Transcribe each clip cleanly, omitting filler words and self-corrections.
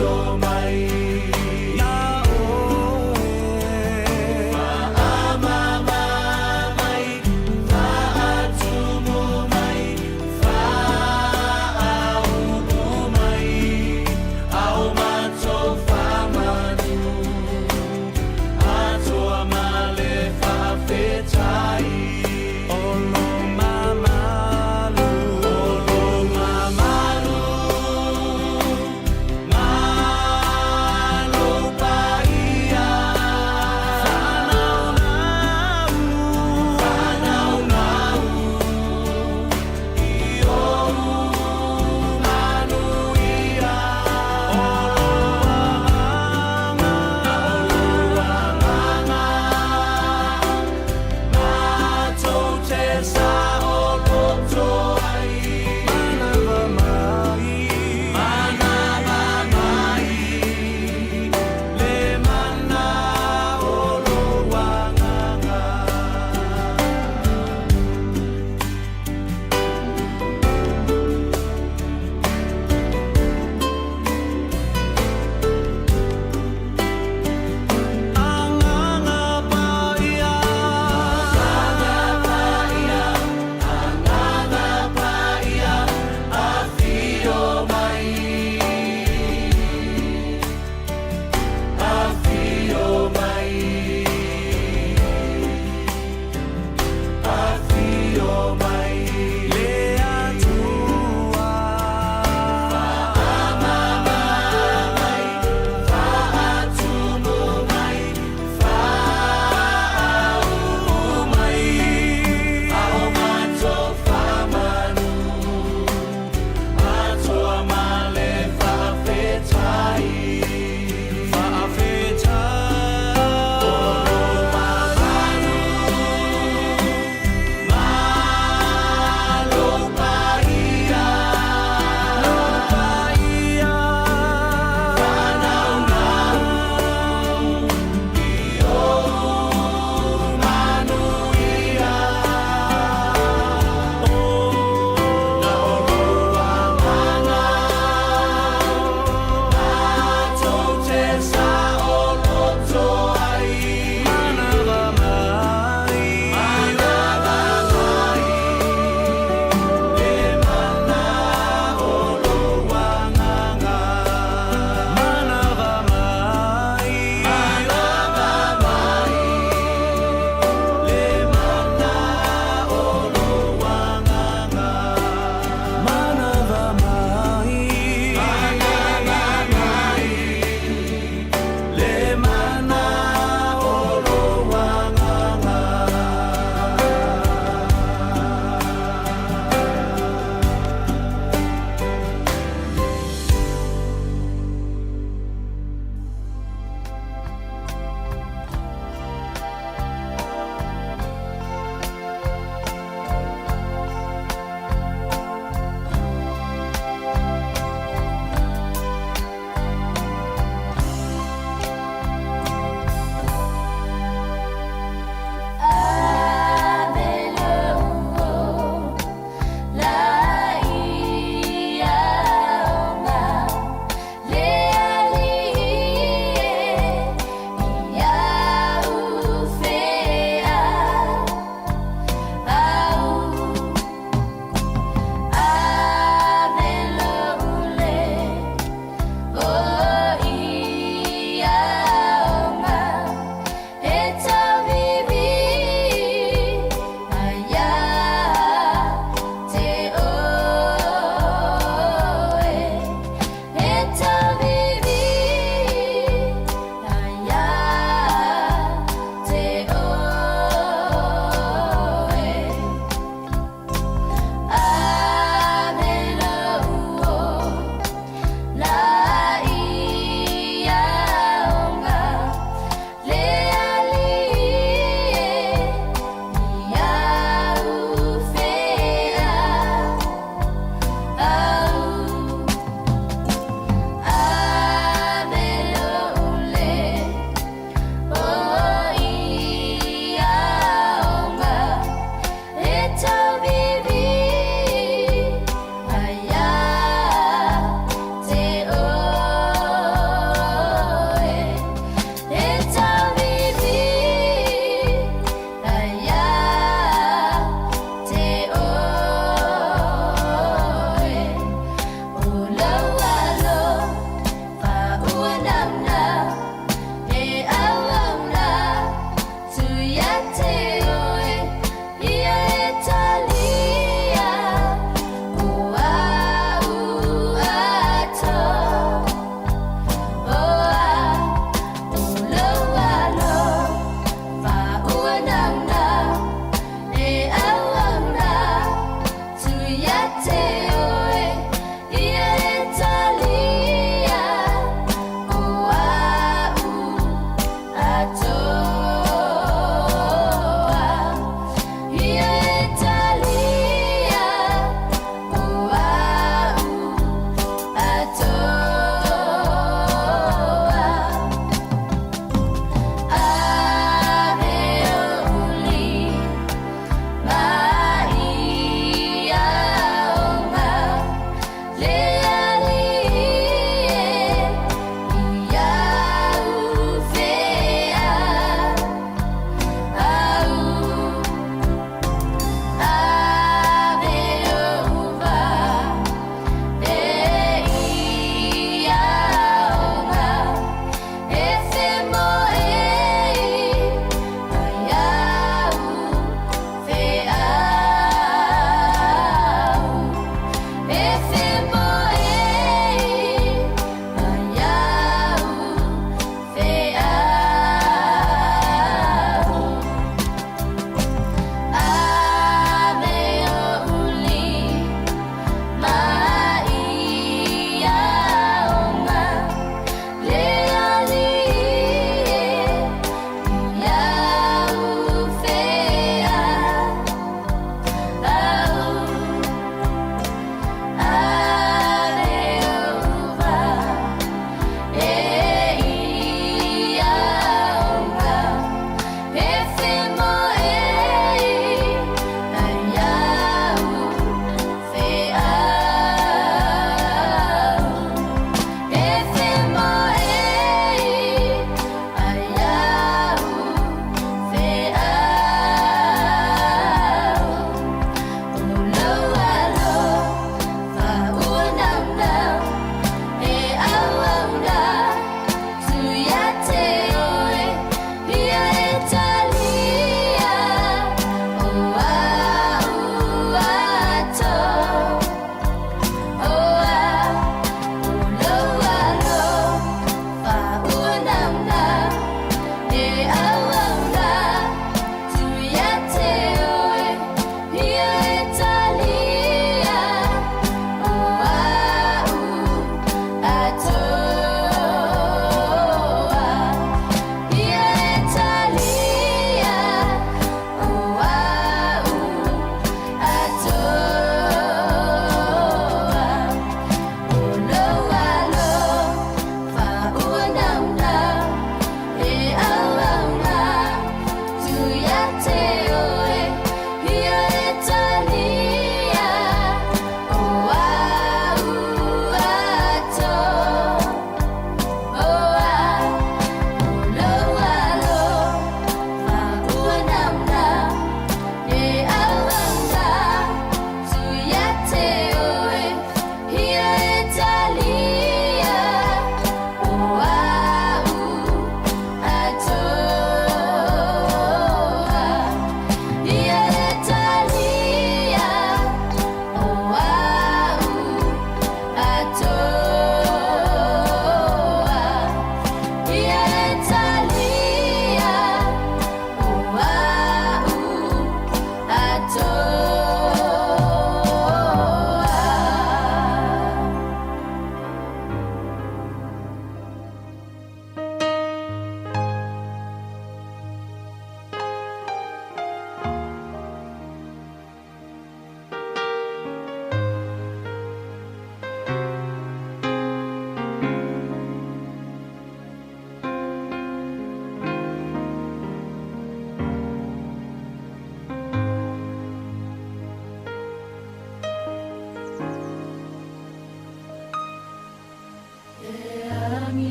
Afio mai ia oe. Faamama mai, faatumu mai, faaupu mai, ao matou faamanu, Atoa ma le faafetai. O lo mamalu, o lo mamalu,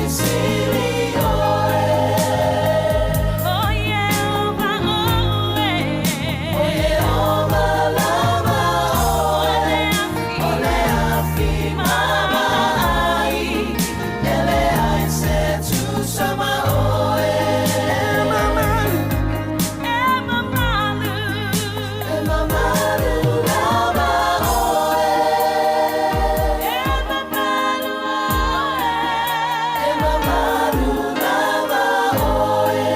Silisili oe. O Ieova oe, o Ieova lava oe, o le afi maamaai, e leai se tusa ma oe. E mamalu, e mamalu, e mamalu lava oe. E mamalu oe, e mamalu lava oe.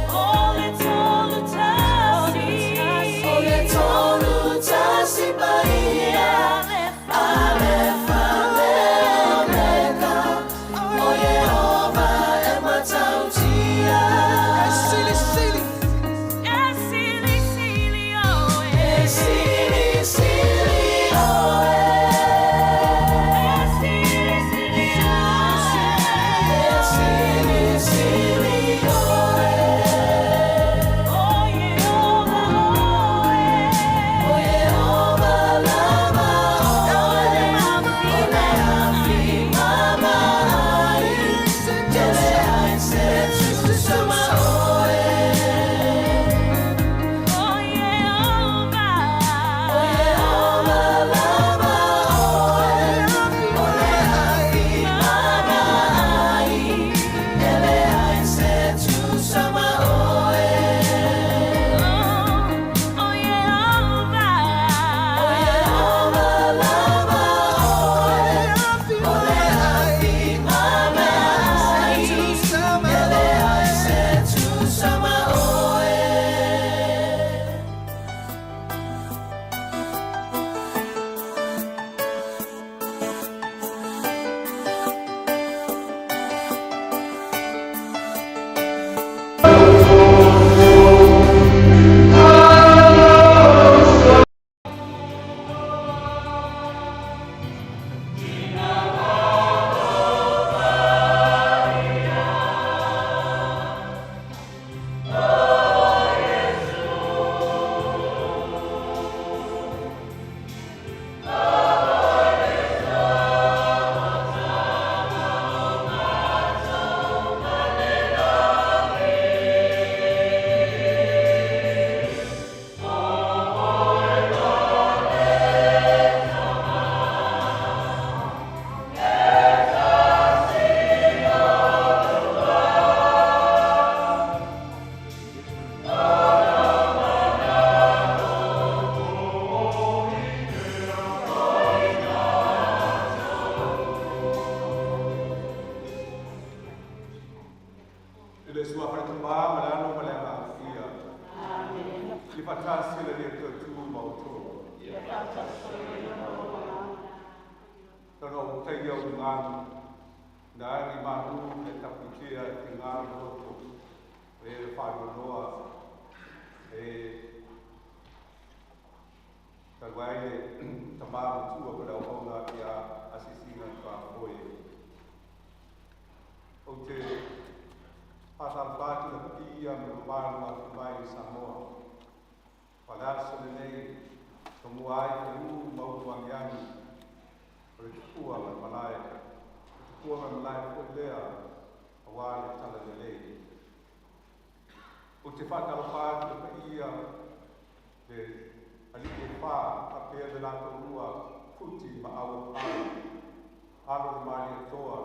O le tolu tasi, o le tolu tasi paia, Alefa le Omega, o Ieova e matautia. E silisili. E silisili oe. E silisili oe. E silisili oe. E silisili oe. O Ieova oe. O Ieova lava oe. O le afi maamaai, e leai se tusa ma oe. O Ieova, o Ieova lava oe. O le afi maamaai, e leai se tusa ma oe. O Ieova, o Ieova lava oe. O le afi maamaai, e leai se tusa ma oe. I le suafa o le Tama ma le Alo ma le Agaga Paia. Ia faatasi le Alii e tu ma outou. Tana o taia o ngānu. Nā ni manu le tapuitia te ngānu roto. E le whainonoa. E taluai le tamā matua ko le auauna ia asisinga tuafoe. Ou te faatalofa atu le paia ma le mamalu afio mai i Samoa. O le aso lenei, tomua ai pelu ma utu agiagi o le tupua ma le malae. O tupua ma le malae foi lea auā le talalelei. Ou te faatalofa atu le paia le alii e fa faapea le latou lua Futi ma Auopala. Alo le Malietoa,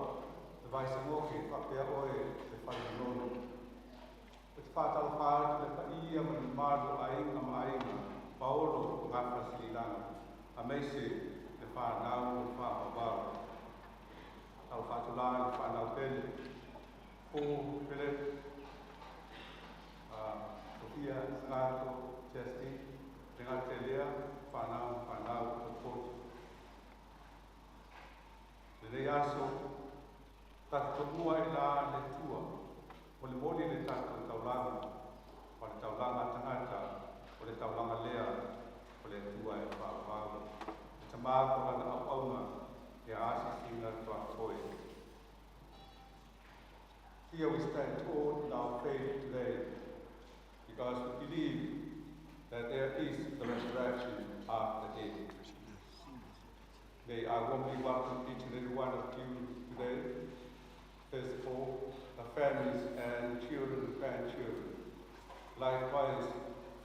le Vaisagoke faapea oe le Falemanono. Ou te faatalofa atu le paia ma le mamalu o aiga ma aiga, paolo Gafasililagi, aemaise le fanau o le Faamauvao. Talofa atu la i le fanau pele, Paul, Philip, Sophia, Sagato, Chesty, le Gatelea, fanau ma fanau o Poto. Lenei aso, tatou tomua i la le Atua, molimoli le tatou taulaga, ma le taulaga a tagata, o le taulaga lea o le Atua e faavavau. Le Tama ma lana auauna ia asiasiga tuafoe. Here we stand tall in our faith today because we believe that there is the resurrection of the dead. May I warmly welcome each and every one of you today. Likewise,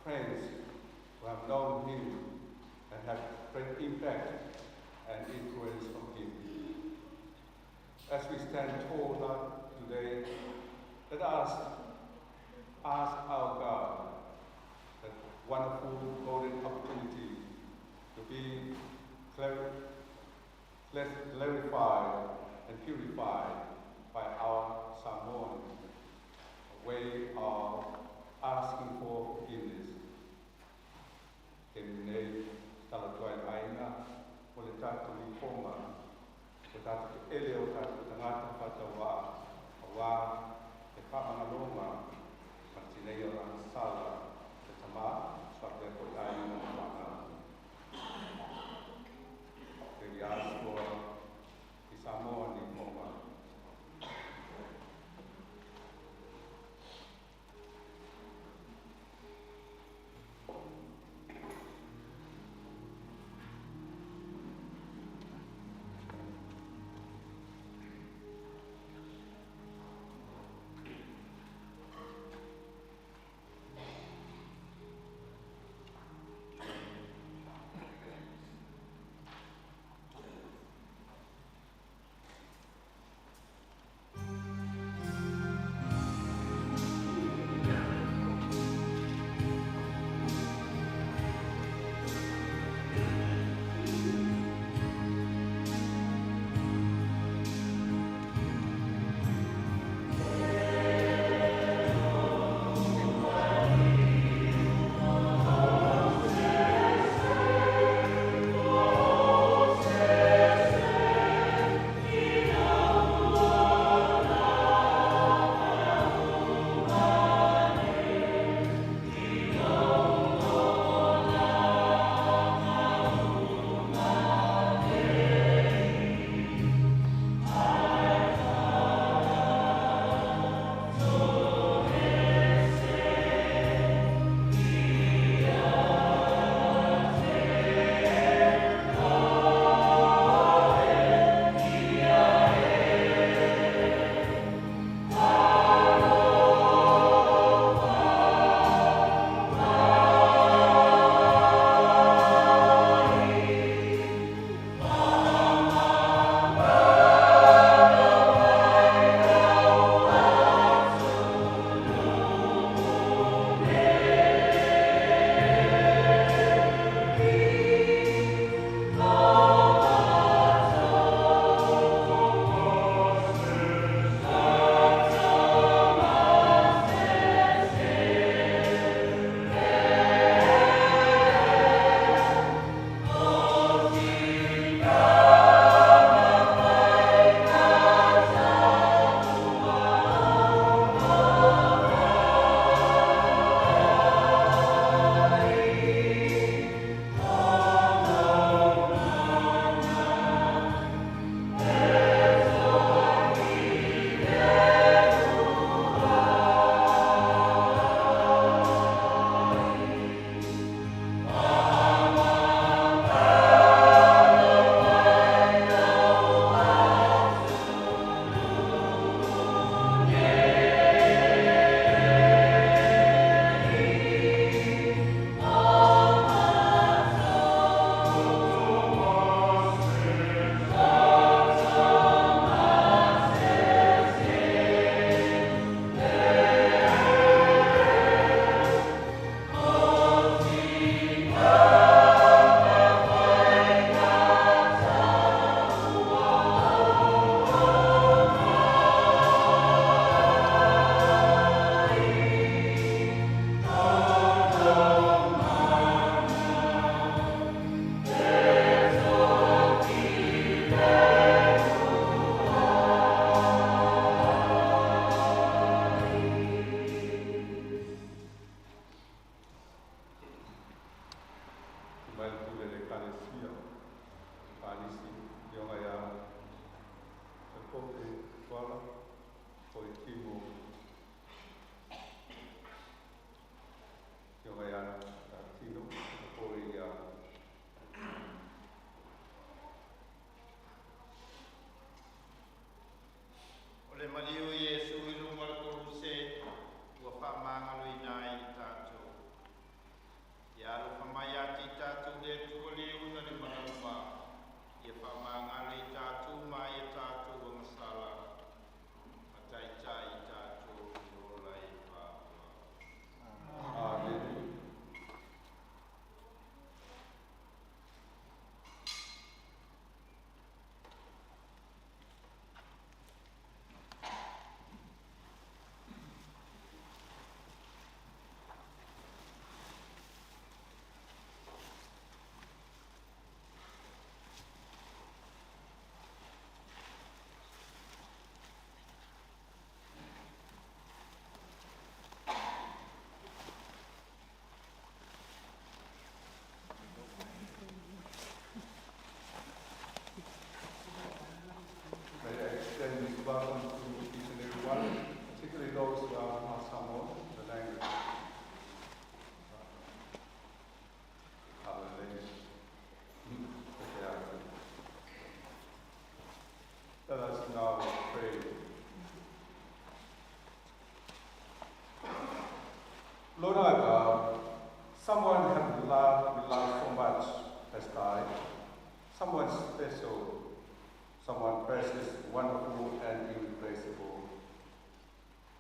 friends who have known him and have great impact and influence from him. As we stand tall today, let us ask our God that wonderful golden opportunity to be clarified and purified by our Samoan way of asking for forgiveness. Te nei tala tuai aiga o le tatou ifoga o tatou ele o tatou tagata faatauā auā le faamagaloga ma le tinei o agasala le tamā faapea foʻi aiga ma fanau. May we ask for the Samoan ifoga. Mai le pule le ekalesia Palisi ioga iā Falepope Tuala o i Timo ioga iā Tino o i O le maliu Iesu i luga o le koluse ua faamagaloina ai i tatou.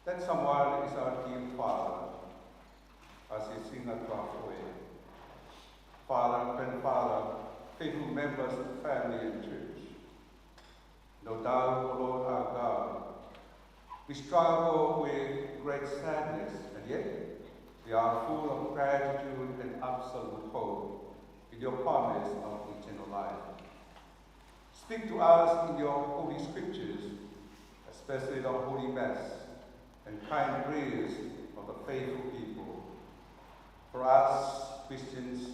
That someone is our dear father, Asiasiga Tuafoe. Father, grandfather, faithful members of the family and church. No doubt, O Lord our God, we struggle with great sadness, and yet we are full of gratitude and absolute hope in your promise of eternal life. Speak to us in your holy scriptures, especially the Holy Mass and kind prayers of the faithful people. For us, Christians,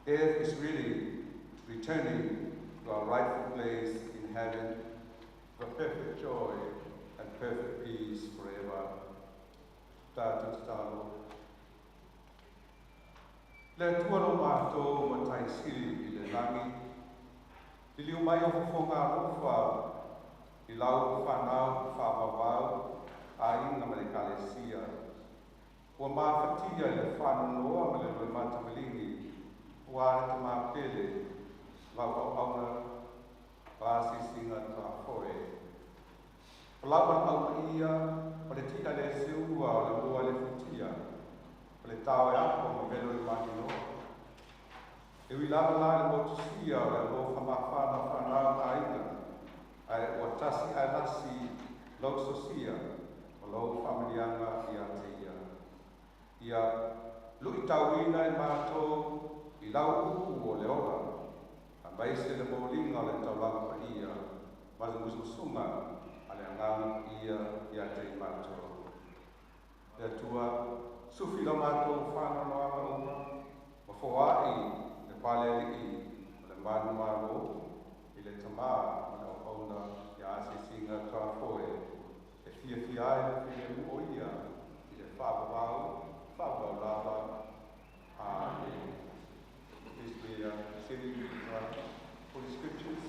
death is really returning to our rightful place in heaven for perfect joy and perfect peace forever. Tatou tatalo. Le Atua lo matou Matai Sili i le lagi, liliu mai au fofoga alofa i lau fanau faavavau, aiga ma le Ekalesia. Ua mafatia i le faanoanoa ma le loimata maligi, aua le tama pele, lau auauna Asiasiga Tuafoe. O lau valaau paia, o le ti'a le seua o le moa i le futia, o le tao e apo ma velo i le maninoa. E ui lava la i le motusia o le alofa mafana o fanau ma aiga, ae ua tasi ae lasi lou sosia o lou faamanuiaga ia te ia. Ia luitauina i matou i lau upu o le ola, aemaise le moliga o le taulaga paia ma le musumusuga a le Agaga Paia ia te i matou. Le Atua, sufi lo matou faanoanoaga uma, ma foai le palealii o le manumalo i le Tamā ma le auauna ia Asiasiga Tuafoe, e fiafia ai le filemu o ia i le faavavau, faavavau lava. Amen. Please be seated with Holy Scriptures.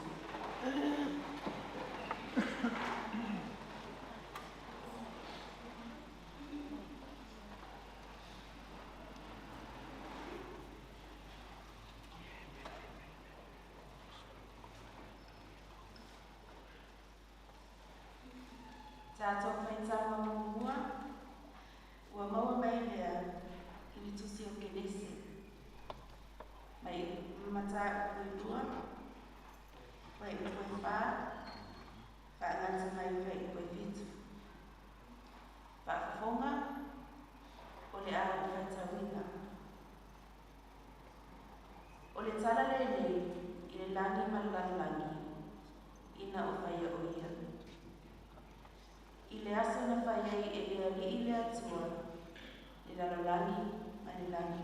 Tatou faitaga muamua, ua maua mai lea i le tusi o Kenese, mai mataupu e 2, fuaiupu e 4, faagata mai fuaiupu e 7. Faafofoga, o le a ou faitauina. O le tala lenei i le lagi ma le lalolagi, ina o faia o ia. I le aso na fai ai e le Alii le Atua le lalolagi ma le lagi.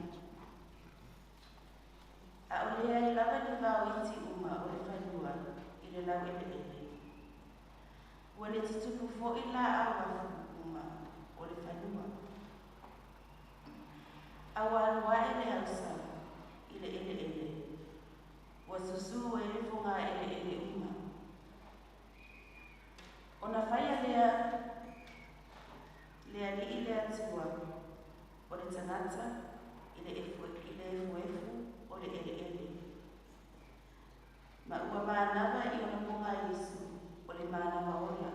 A o leai lava ni vao iti uma o le fanua i le laueleele. Ua le tutupu foi laau afu uma o le fanua. A ua alu ae le ausa i le eleele, ua susū ai le fogaeleele uma. Ona faia lea le Alii le Atua o le tagata i le efuefu o le eleele. Ma ua manava i ona pogaisu o le manava ola.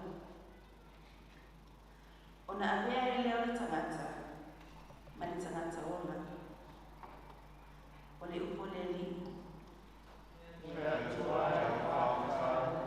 Ona avea ai lea o le tagata ma le tagata ola. O le upu a le Alii. Le Atua e faafetai.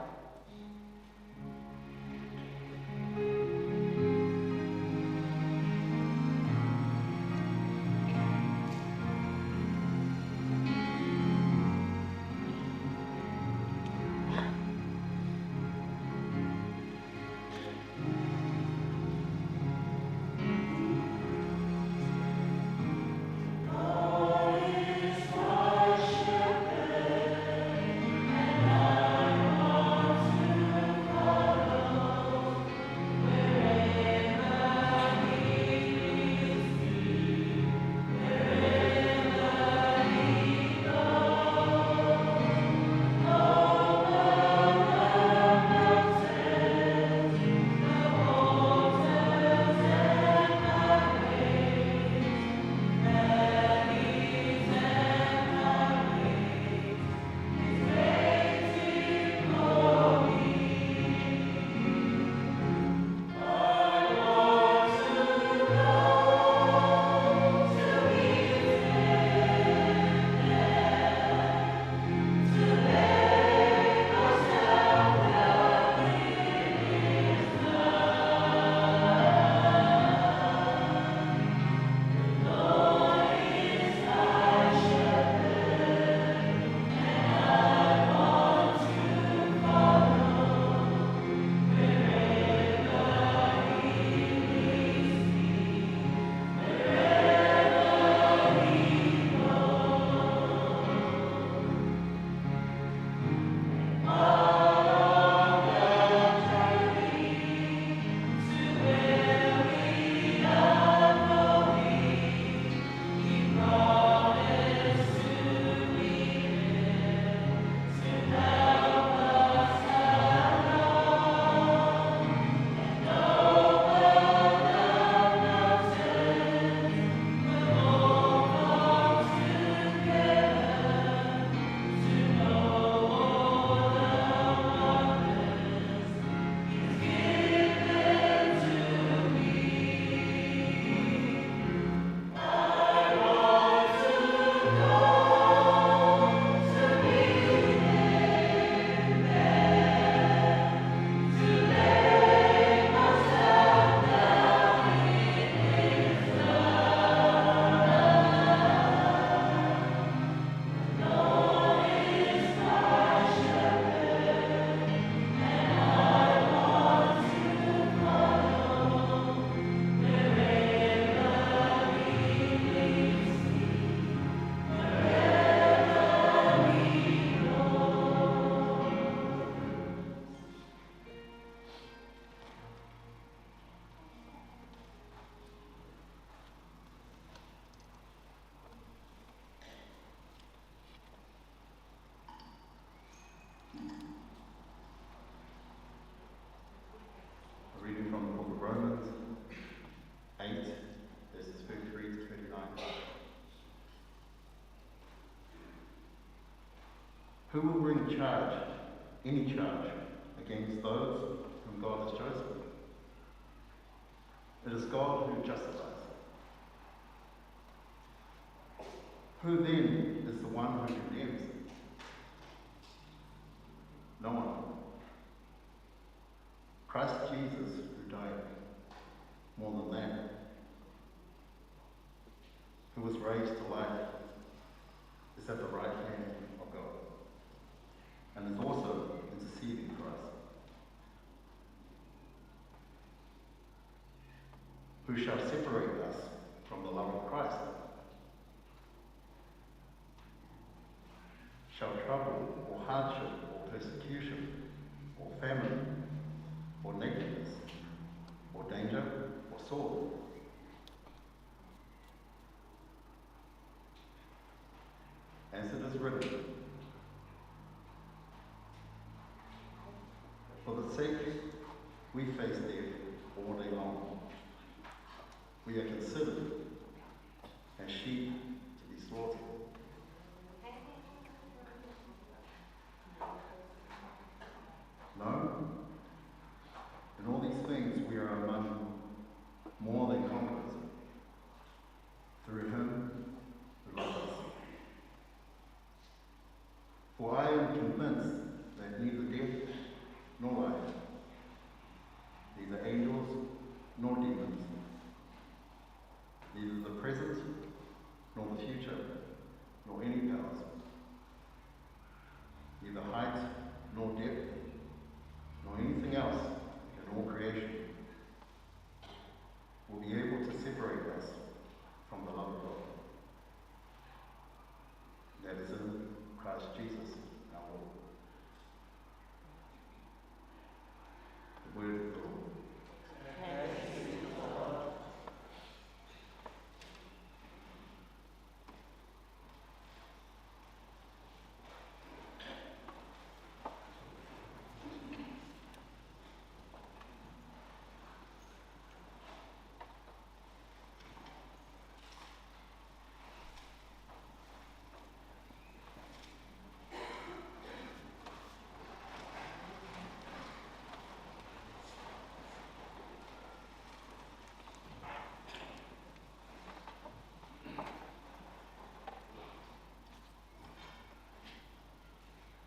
Who will bring charge, any charge, against those whom God has chosen? It is God who justifies. Who then is the one who condemns? No one. Christ Jesus, who died, more than that, who was raised to life, is at the right hand of God, and is also interceding for us. Who shall separate us from the love of Christ? Shall trouble or hardship or persecution or famine or nakedness or danger or sword? As it is written, for the sake we face death all day long. We are considered as sheep to be slaughtered. No, in all these things we are among more than conquerors through him who loved us. For I am convinced that neither death nor life, neither angels nor demons, neither the present nor the future, nor any powers, neither height nor depth, nor anything else in all creation will be able to separate us from the love of God that is in Christ Jesus our Lord. The word of the Lord.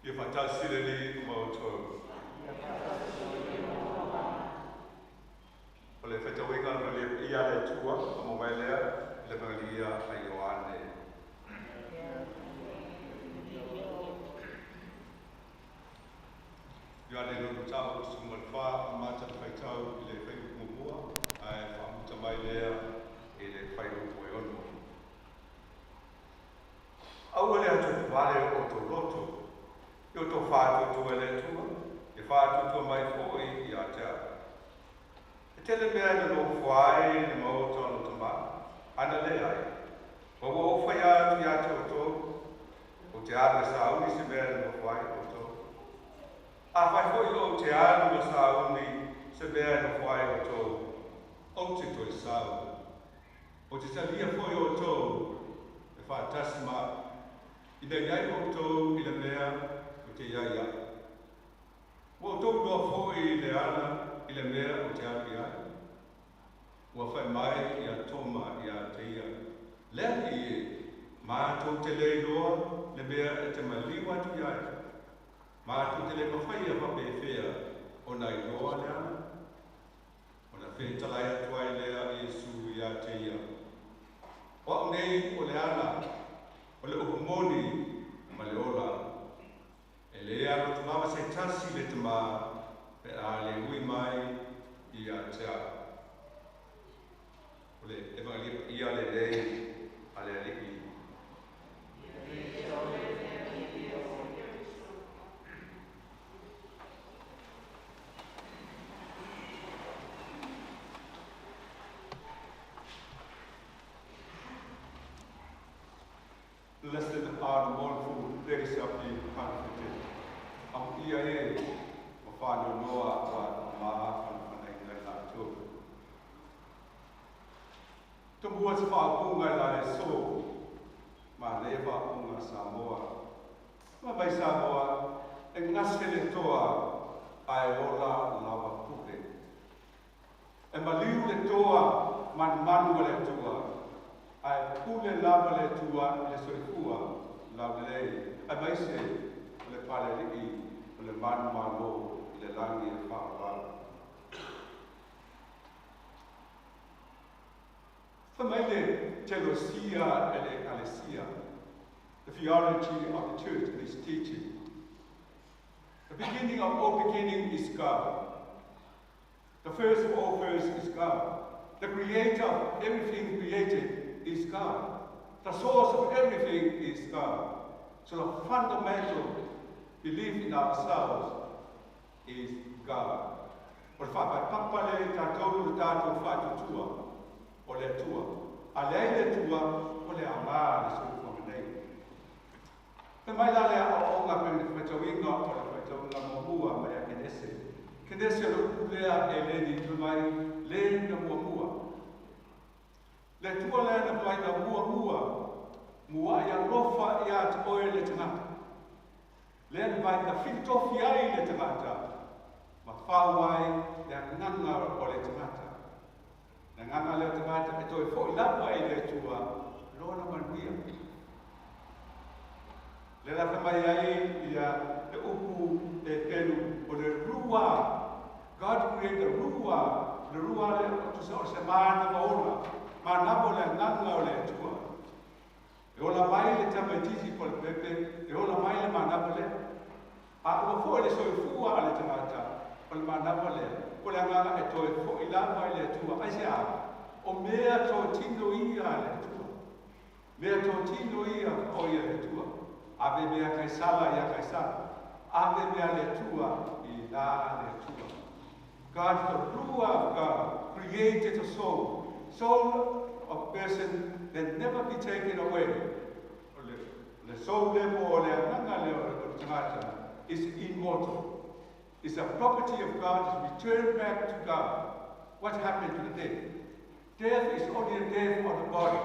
Ia whaatasi le li mautou. O le whaitawinga o le ia le tua, o mo mai lea, le vangalia a Ioane. Ioane lo tau sumal wha, a mata le whaitau i le whaiupu mua, a e whaamuta mai lea i le whaiupu e ono. Aua le atu wale o tō loto, i o tō whātutua le tua, e whātutua mai fōi i a te au. E tele mea i no fuai le maota o tama, ana le ai. Wa ua o whai atu i a te o tō, o te alu e sauni se mea i no fuai o tō. A whai hoi o te alu e sauni se mea i no fuai o tō, o te toi sau. O te talia foi o tō, e whātasi ma, i nei ai o tō i le mea o te ia ia. Ua o tō noa foi i le ana i le mea o te alu ia. Ua whai mai i a tōma i a te ia. Lea i e, mātou te leiloa le mea e te maliu atu iai. Mātou te le mawhai a whapewhea o nai loa le ana. O na whentalai atu ai lea Iesu i a te ia. O au nei o le ana, o le uhumoni ma le ola. E lea alo tulava se tasi le tama pe a le ui mai i a te au. O le evangelia ia le lei a le alii. Blessed are the mournful, they shall be comforted. Am ia e, o whānau noa wa maha whanau ngai lātou. Tumbua te whaapunga la e so, ma le whaapunga Samoa. Ma mai Samoa, e gase le toa ae ola lava pule. E maliu le toa manumanu a le Atua, ae pule lava le Atua i le soifua laulelei, aemaise o le Palealii o le manumalo i le lagi e faavavau. Fai mai le teolosia e le Ekalesia, the theology of the church and its teaching. The beginning of all beginning is God. The first of all first is God. The creator of everything created is God. The source of everything is God. So the fundamental belief in ourselves is God. O le faapaepapa lea i tatou le tatou faatuatua o le Atua. A leai le Atua, ua le aoga le soifuaga nei. Fai mai la le aoaoga pei o le faitauina o le faitauga muamua mai ia Kenese. Kenese o le upu lea e leni fai mai le na muamua. Le Atua lea na fai na muamua, mua'i alofa ia te oe le tagata. Lea na fai na filitofi ai le tagata, ma fau ai le agaga o le tagata. Le agaga lea o le tagata e toe fo'i lava i le Atua lona manuia. Lea la fai mai ai ia le upu e pelu o le rua. God created the rua. Le rua lea o tusa o se manava ola. Manava o le agaga o le Atua. E ola mai le tamaitiiti po o le pepe, e ola mai le manava lea. A ua foi le soifua a le tagata, o le manava lea, o le agaga e toe fo'i lava i le Atua. Aisea? O mea totino ia a le Atua. Mea totino ia o ia le Atua. Ave mea Kaisara ia Kaisara. Ave mea le Atua i la le Atua. God, the ruah of God, created a soul. Soul of person that never be taken away. O le, le soul lea po o le agaga lea o le tagata is immortal. It's a property of God, is returned back to God. What happened to the dead? Death is only a death of the body.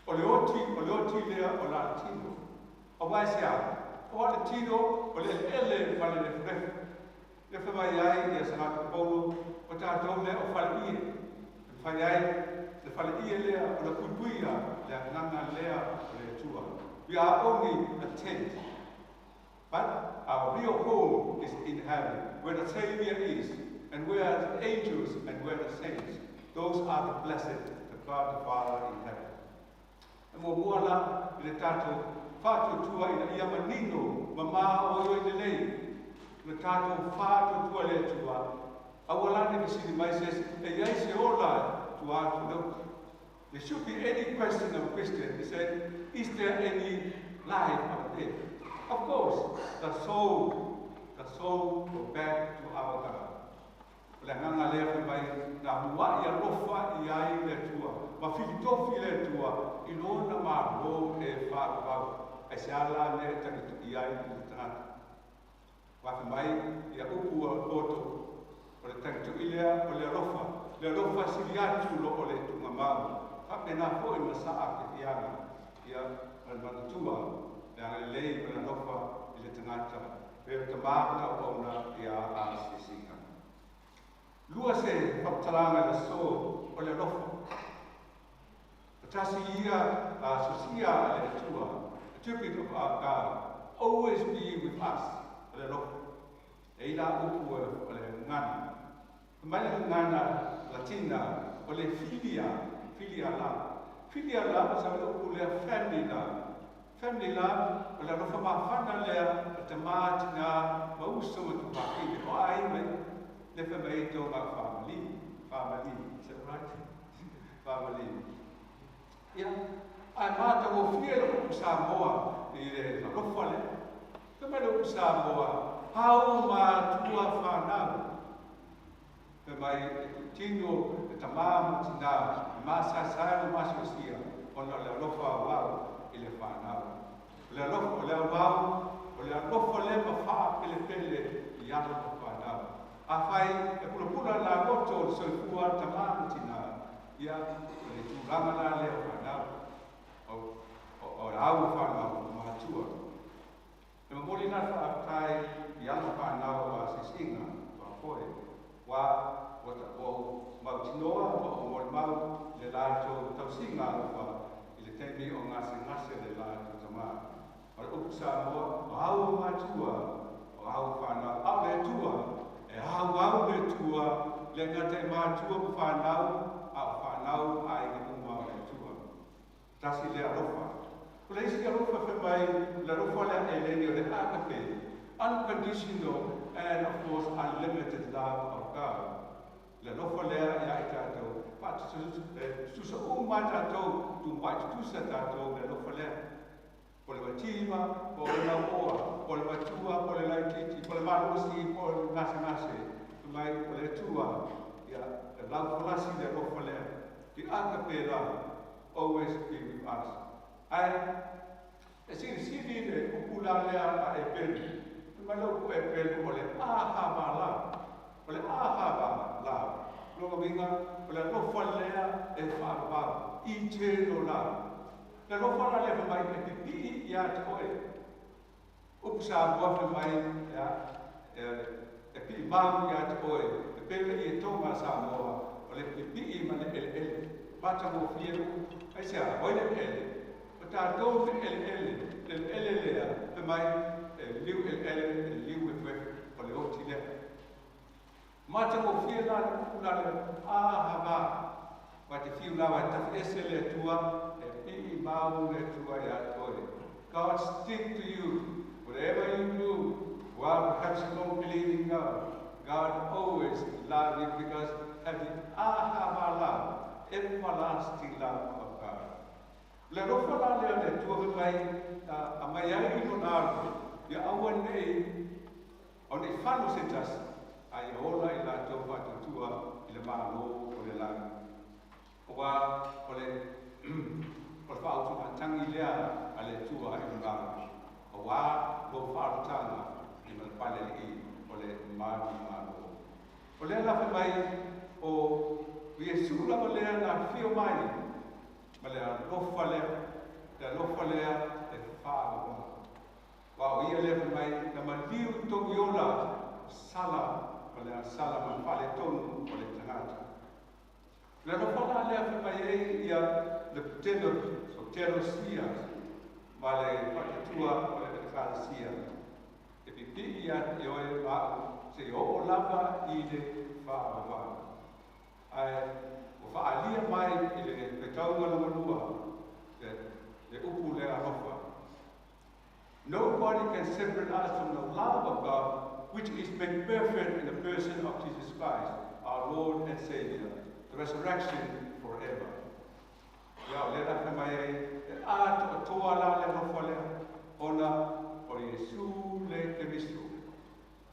O le oti, o le oti lea o la tino. Aua e se a? Aua le tino o le eleele ma le lefulefu. Le fai mai ai ia Sagato Paulo, o tatou lea o faleie. E fai ai le faleie lea o le puipuia le agaga lea o le Atua. We are only a tent. But our real home is in heaven, where the Savior is, and where the angels and where the saints. Those are the blessed, the God the Father in heaven. E muamua la i le tatou faatuatua ina ia manino ma maoioi lelei le tatou faatuatua i le Atua, aua la ne fesili mai se isi, e i ai se ola tua atu o le uta. There should be any question of Christian, he said, is there any life after death? Of course, the soul, the soul go back to our God. O le agaga lea fai mai na mua'i alofa i ai le Atua, ma filitofi le Atua i lona Malo e faavavau, ai se ala mea e tagito'i ai i le tagata. Ua fai mai ia upu a poto, o le tagito'i lea o le alofa, le alofa sili atu lo o le tuugamau, faapena foi ma sa'a ke fiaga, ia ma le manatua, le agalelei ma le alofa i le tagata, pe o tamā ma auauna ia asiasiga. Lua se faamatalaga i le aso o le alofa. E tasi ia sosia a le Atua, attribute of our God, always be with us, o le alofa. E i la upu o le gagana. Fai mai le gagana Latina o le filia, filia love. Filia love, sa le upu lea family love. Family love, o le alofa mafana lea o tamā, tinā, ma uso ma tupākine. O aiga i le fai mai ai tou ngā family, family, is that right? Family. Ia, ae matagofie le upu Samoa i le alofa lea. Fai mai le upu Samoa, hau matua whanau. Fai mai e tino e tamā ma tinā, e māsaesae ma masiosia, ona o le alofa auau i le whanau. O le alofa, o le auau, o le alofa le ma whaapelepele i ana ma whanau. Afai e pulapula la loto o le soifua tamā ma tinā, ia, o le tulaga la lea o whanau, o au whanau o matua. E momoli la faafetai i alo ma fanau o asiasiga tuafoe, ua ua ou mautinoa ma ou molimau i le latou tausiga alofa i le taimi o gasegase le latou tamā. O le upu Samoa, o au o matua, o au o fanau, a o le Atua, e auau le Atua, le gata i matua ma fanau, a o fanau ma aiga uma o le Atua. Tasi le alofa. O le isi alofa fai mai, le alofa lea eleni o le agape, unconditional and of course unlimited love of God. Le alofa lea ia i tatou, faatutusa uma tatou, tumai tutusa tatou le alofa lea. Po le mativa, po le lauoa, po le matua, po le laitiiti, po le malosi, po le gasegase, fai mai o le Atua, ia, e laufolasi le alofa lea. The agape love always be with us. Ae, e silisili le upu la lea a Epelu. Fai mai le upu Epelu o le ahava la. O le ahava la. Lona uiga, o le alofa lea e faavavau. Eternal love. Le alofa la lea fai mai e pipii ia te oe. Upu Samoa fai mai, ia, e pii mau ia te oe. E pele i e tonga Samoa, o le pipii ma le eleele. Matagofie le upu. Aisea, oi le eleele. O tatou le eleele, le eleele lea, fai mai, e liu eleele, e liu efuefu, o le oti lea. Matagofie la le upu la le ahava. Mai te fiu lava e tafi ese le Atua, e pii mau le Atua ia te oe. God stick to you, whatever you do, while perhaps you don't believe in God. God always love you because have the ahava love, everlasting love of God. Le alofa la lea le Atua fai mai, a mai ai i lona alo, ia aua nei, o nei falo se tasi, a ia ola i latou faatuatua i le Malo o le lagi. Aua o le o le faautugatagi lea a le Atua i lona alo, aua lou faaolotaga i ma le palealii o le malu malo. O lea la fai mai o Iesu lava lea na afio mai ma le alofa lea, le alofa lea e faavavau. Aua o ia lea fai mai na maliu togiola sala ma le sala ma le faaletonu o le tagata. Le alofa la lea fai mai ai ia le Petelo, Sotelosia ma le faatatua o le Ekalesia. E pipii ia te oe ma au seia oo lava i le faavavau. Ae ua faaalia mai i le faitauga lona lua le upu lea alofa. Nobody can separate us from the love of God, which is made perfect in the person of Jesus Christ, our Lord and Savior, the resurrection forever. Ia, o lea la fai mai ai, e atoatoa la le alofa lea, ona o Iesu le Keriso.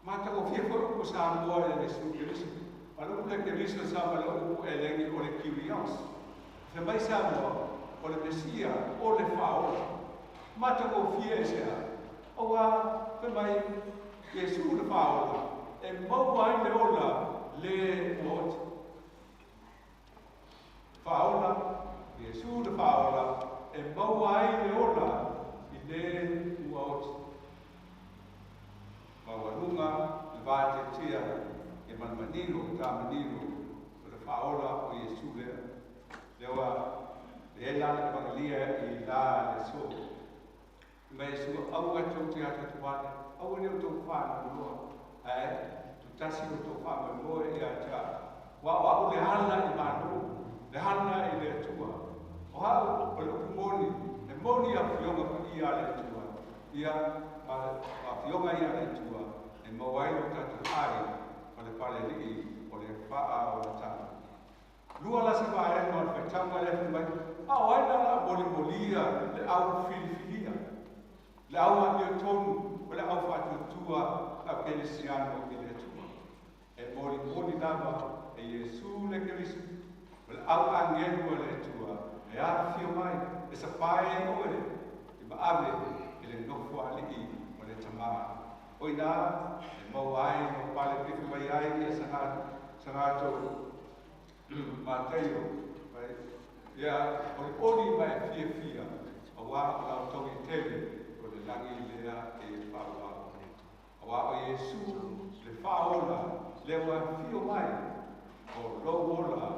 Matagofie foi upu Samoa i le Iesu Keriso. A le upu le Keriso sa ma le upu eleni o le Kyrios. Fai mai Samoa, o le Mesia, o le Faaola. Matagofie e sea, aua fai mai Iesu le Faaola, e maua ai le ola le ua oti. Faaola, Iesu le Faaola, e maua ai le ola i le ua oti. Maualuga le vateatea ia ma le manino, ta manino, o le Faaola o Iesu lea. Lea ua leai la le Evangelia i la le aso. Fai mai Iesu, aua tou te atoatoane, aua ne o tou faanoanoa, ae tutasi o tou faamoemoe ia te au. Ua o au le ala i malo, le ala i le Atua. O au o le upu moni, e moni afioga paia a le Atua. Ia, ma afioga ia a le Atua, e maua ai lo tatou ai o le palealii o le faaolataga. Lua la se vaega o le faitauga lea fai mai, a o ai la o le a molimolia le au filifilia, le au amiotonu o le au faatuatua a kerisiano i le Atua. E molimoli lava e Iesu le Keriso, o le au agelu a le Atua, e afifio mai, e sapae ai oe, i maave i le nofoalii o le Tamā. O ina, e maua ai lou pale pefe mai ai ia sagatou Mataio, mai, ia olioli ma e fiafia, aua o la outou i tele o o le lagi lea e faaauau. Auā o Iesu le Faaola lea ua afio mai, o lou ola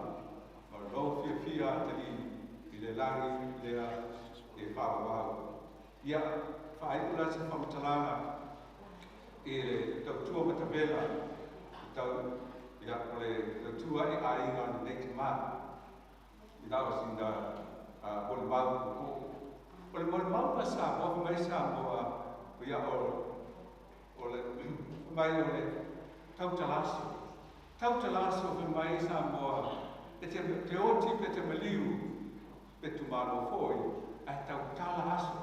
ma lou fiafia atalii i le lagi lea e faaauau. Ia, faaiu la se faamatalaga i le tautua matavela, tau, ia, o le tautua i aiga o lenei tamā, i na o sina molimau puupuu. O le molimau ma Samoa, fai mai Samoa, ia o le fai mai o le tautalaso. Tautalaso fai mai Samoa, e te oti pe te maliu, pe tumalo foi, ae tautala aso,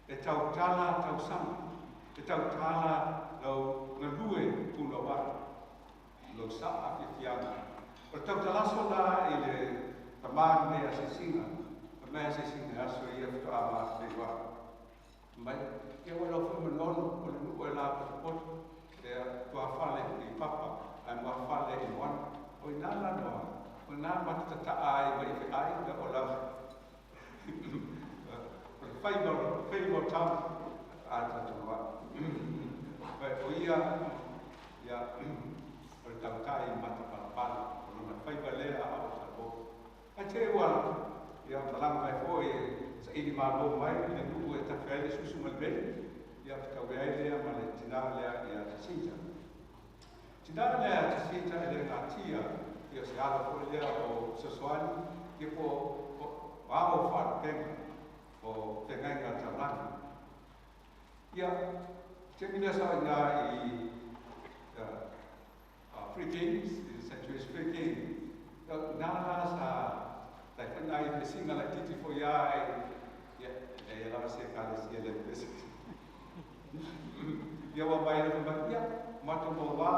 e tautala tausaga, e tautala lau galue punouai, lou sa'a fiafiaga. O le tautalaso la i le tamā lenei asiasiga, fai mai asiasiga e aso ia faatoa mafeiloai. Mai, ia ua lau foi manono o le nuu e la potopoto, e tuafale i papa, ae muafale i moana. O ina la noa, o ina matata'a ai ma i fe'aiga o lau. O le faiva, faiva o tama a tatou ai. O ia, ia, o le tautai matapalapala, o lona faiva lea a o talo. Ae te ua, ia, malaga mai foi e saili malo mai le nuu e tafe ai le susu ma le veli, ia fetaui ai lea ma le tinā lea ia Jacinta. Tinā lea Jacinta e le gatia, ia se ala foi lea o fesoasoani, ia po o ao faalupega o feagaiga taulagi. Ia, taimi lea sa ina i Free Kings, i St. Louis Free King, ina la sa tai foi nai vesiga laitiiti foi a ia, e leai lava se ekalesia le pese. Ia ua mai le mai, ia, matou mauā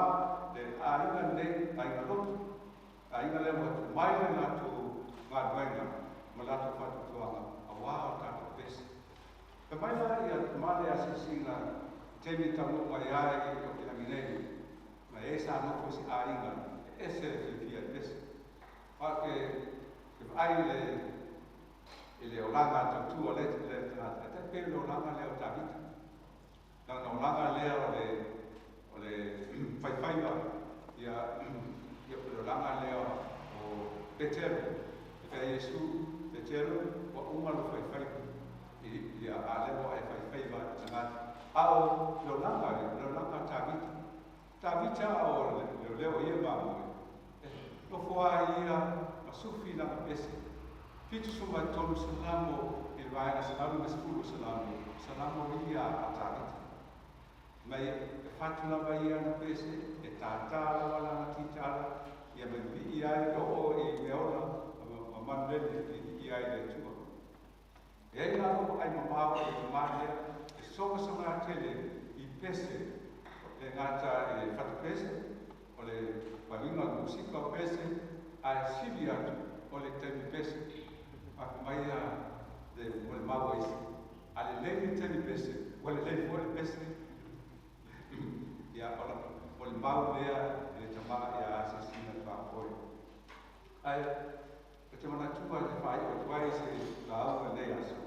le aiga lenei, aiga lotu, aiga lea ua tumai le latou galuega ma latou faatuatuaga auā o tatou pese. Fai mai la ia ma le asiasiga i taimi e taunuu mai ai i Okilangi nei, ma e sa nofo i se aiga e ese le fiafia i pese. A o ke vaai i le olaga tautua le tagata, e tai pei o le olaga lea o Tavita. Lana olaga lea o le faifaiva, ia, ia o le olaga lea o Petero. E fai Iesu, Petero, ua uma lou faifaiva, ia, a lea ua e faifaiva i tagata. A o le olaga, le olaga o Tavita. Tavita o le leo ia mamoe, e nofo ai ia ma sufi lana pese. 73 salamo i le vaega 150 salamo, salamo ia a Tavita. Mai e fatu lava ia na pese, e tātā lava lana titala, ia me pii ai o i meola, ma manulele i pii ai le Atua. E ai la lou ai mamao i le malea, e sogasoga tele i pese, le gata i le fatu pese, o le paluiga o le musika o pese, ae sili atu o le taimi pese. Fai mai ia le molimau a isi, a lelei le taimi pese, ua lelei foi le pese. Ia, o le mau lea i le tamā ia asiasiga faafoe. Ae, ou te manatua e faaiu atu ai se lauga i lenei aso,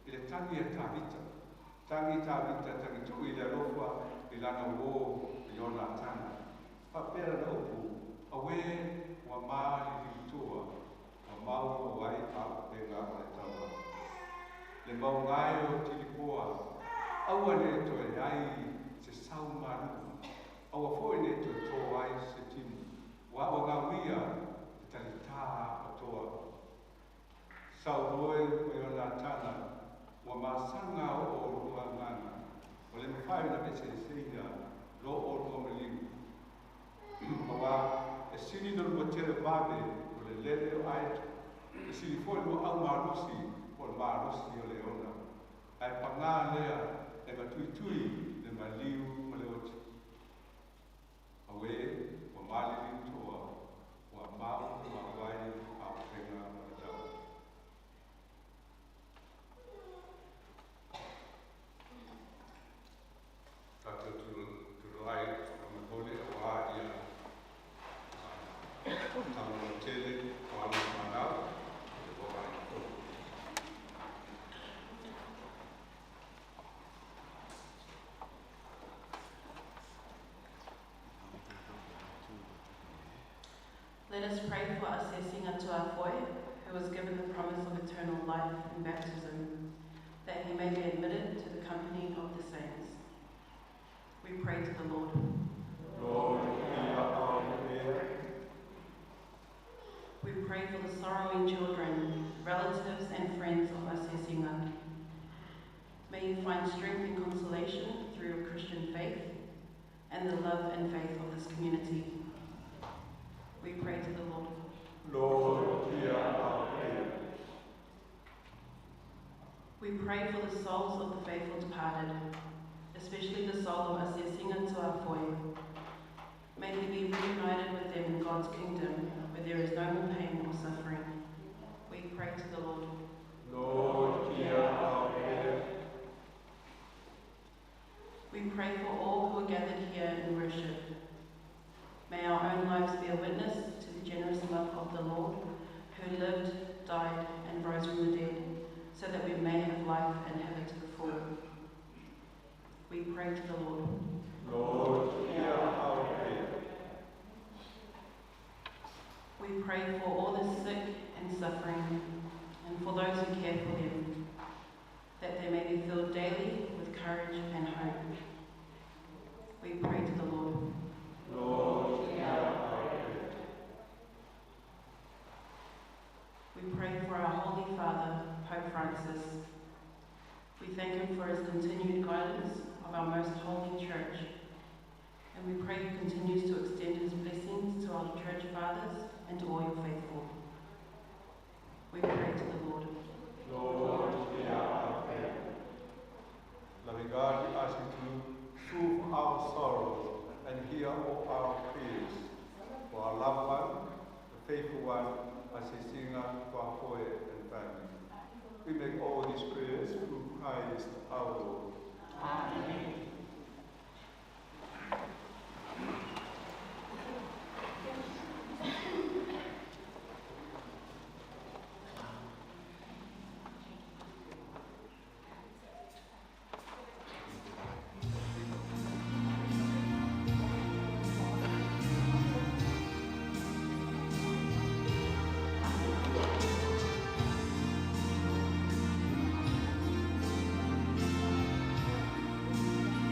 i le tagi a Tavita. Tagi Tavita, tagi tuu i le alofa i lana uō i Ionatana. Faapea lana upu, Auē, ua maliliutoa, ua mau o ai faaupega o le taua. Le maugae o Tilipoa, aua ne toe ai se sau maluga, aua foi ne toe tō ai se timu, ua o gauia te talitā o toa. Sau loe o Ionatana, ua masaga o olua agaga, ua le mafai ona eseeseina lo olua maliu. Auā, e sili le lua tele vave o le lele o aeto, e sili foi lua au malosi po o le malosi o le ona, ae pagā lea e matuitui le maliu ma le oti. Auē, ua maliliutoa, ua mau maua ai auupega o le taua. Tatou tulai faamolemole aua ia tama lautele o alo ma fanau e o aiga tonu. Let us pray for Asiasiga Tuafoe, who was given the promise of eternal life in baptism, that he may be admitted to the company of the saints. We pray to the Lord. Lord, hear our prayer. We pray for the sorrowing children, relatives and friends of Asiasiga. May you find strength and consolation through your Christian faith and the love and faith of this community. We pray to the Lord. Lord, hear our prayer. We pray for the souls of the faithful departed, especially the soul of Asiasiga Tuafoe. May he be reunited with them in God's kingdom, where there is no more pain or suffering. We pray to the Lord. Lord, hear our prayer. We pray for all who are gathered here in worship. May our own lives be a witness to the generous love of the Lord, who lived, died, and rose from the dead, so that we may have life and have it to the full. We pray to the Lord. Lord, hear our prayer. We pray for all the sick and suffering, and for those who care for them, that they may be filled daily with courage and hope. We pray to the Lord. Lord, hear our prayer. We pray for our Holy Father, Pope Francis. We thank him for his continued guidance of our most holy Church, and we pray he continues to extend his blessings to our Church Fathers and to all your faithful. We pray to the Lord. Lord, hear our prayer. Loving God, we ask you to soothe our sorrows and hear all our prayers for our loved one, the faithful one, Asiasiga Tuafoe and family. We make all these prayers through Christ our Lord. Amen. Thank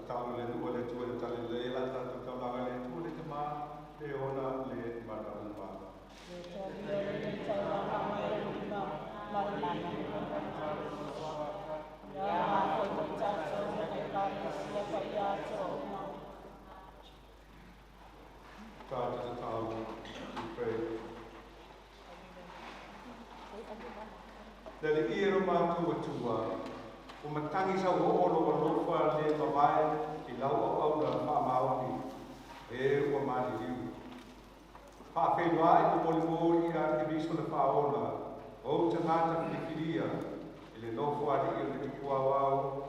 Tatalo le nuu a le Atua le talalelei la tatou taulaga le Atua le Tamā le ona le mana uma. Tatou tatalo, we pray. Le Alii e lo matou Atua, ua matagi sau oo lou alofa le mavae i lau auauna faamaoni, e ua maliliu. Faafeiloai ma molimoli ia Keriso le Faaola, ou tagata filifilia i le nofo alii o le Tupu Aoao,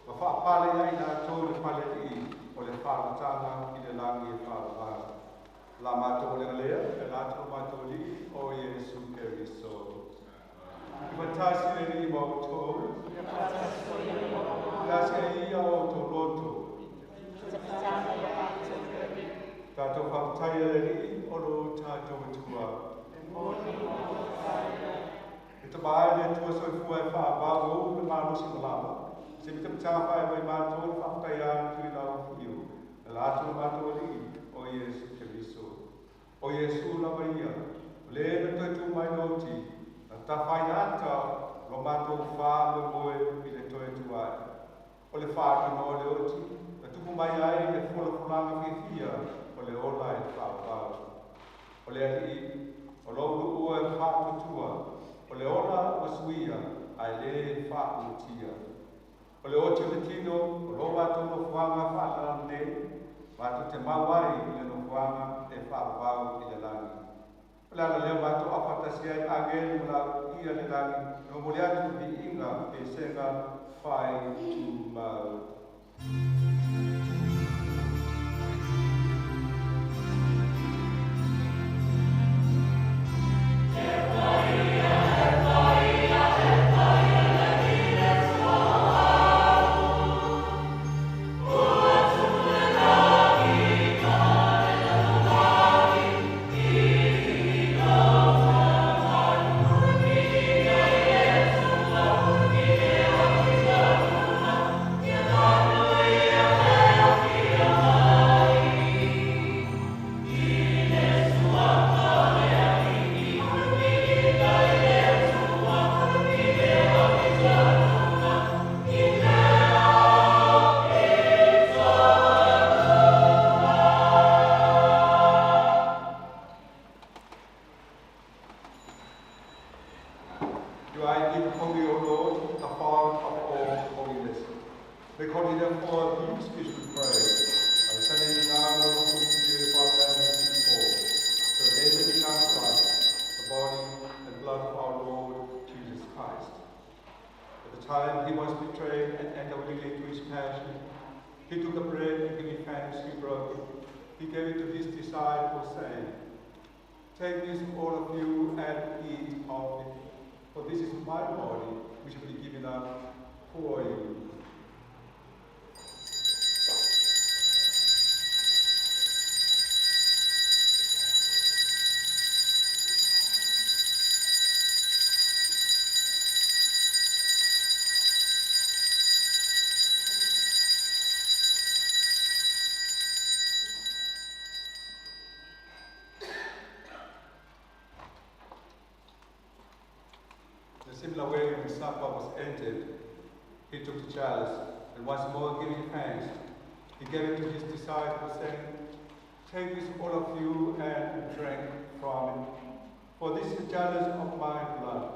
ma faapale ai latou le falealii o le faalataga i le lagi e faavavau. La matou olega lea, e latou matou alii o Iesu Keriso. Ifatasi le Alii ma outou. Tasi ai ia o outou loto. Tatou faafetaia le Alii o lo tatou Atua. E tama ai le Atua soifua e faavau ou le malosi ma lava. Se mitamitaga fae mai matou le faafetaia atu i lau fiu. E latou matou Alii o Iesu Keriso. O Iesu lava ia, o le na toe tu mai oti, na tawhai ata lo matou whā moe i le toe tuai. O le whākino o le oti, na tupu mai ai le folafolaga fiafia o le ola e whaapau. O le alii, o lou luu e whaatutua, o le ola ua suia, ae le whaautia. O le oti o le tino, o lo matou nofoaga faalalanu nei, matou te mau ai i le nofoaga e faavavau i le lagi. O le ala lea matou afatasi ai agelu ma lau ia le lagi, e momoli atu viiga pesega fai tumau. Do I give holy, O Lord, the font of all holiness. Make holy therefore these gifts, we pray, by sending down the Holy Spirit upon them as before, so they may become to us the body and blood of our Lord Jesus Christ. At the time he was betrayed and entered willingly into his passion, he took the bread and giving thanks, he broke it. He gave it to his disciples, saying, Take this, all of you, and eat of it, for this is my body, which will be given up for you. In a similar way, when supper was ended, he took the chalice, and once more giving thanks, he gave it to his disciples, saying, Take this, all of you, and drink from it, for this is the chalice of my blood,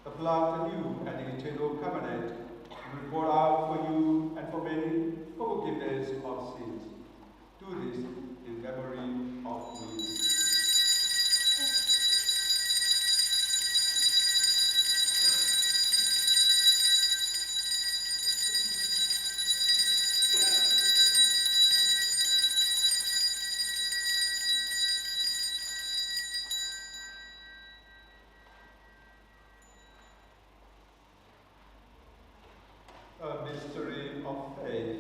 the blood of the new and the eternal covenant, will be poured out for you and for many for forgiveness of sins. Do this in memory of me. A mystery of faith.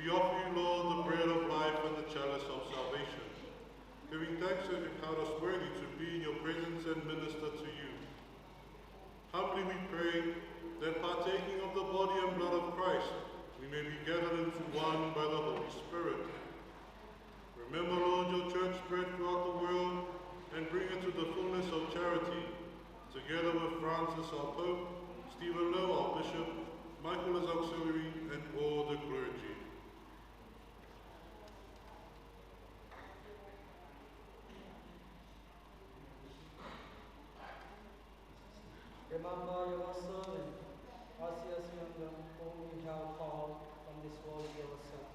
We offer you, Lord, the bread of life and the chalice of salvation, giving thanks that you count us worthy to be in your presence and minister to you. Humbly we pray that, partaking of the body and blood of Christ, we may be gathered into one by the Holy Spirit. Remember, Lord, your church spread throughout the world and bring it to the fullness of charity, together with Francis our Pope, Stephen Lowe our Bishop, Michael as auxiliary, and all the clergy. Remember your servant, Osias Younger, whom you have called from this world yourself.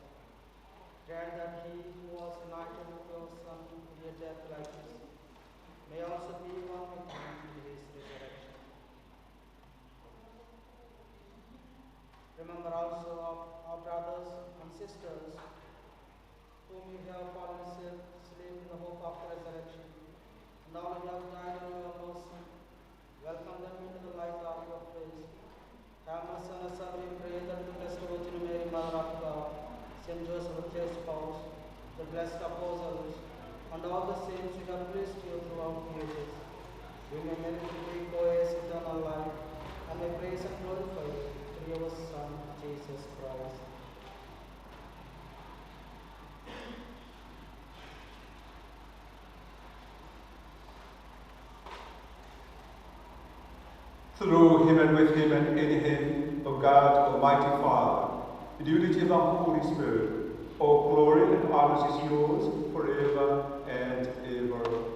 Grant that he who was united with your Son in a death like his may also be one with him in his resurrection. Remember also our brothers and sisters, whom you have fallen asleep in the hope of the resurrection, and all who have died in your mercy. Welcome them into the light of your face. Have mercy on us, we pray, that the Blessed Virgin Mary, Mother of God, Saint Joseph, his spouse, the blessed apostles, and all the saints who have pleased you throughout the ages, we may merit to be co-heirs eternal life, and may praise and glorify you through your Son, Jesus Christ. Through him and with him and in him, O God, Almighty Father, in the unity of the Holy Spirit, all glory and honor is yours forever and ever.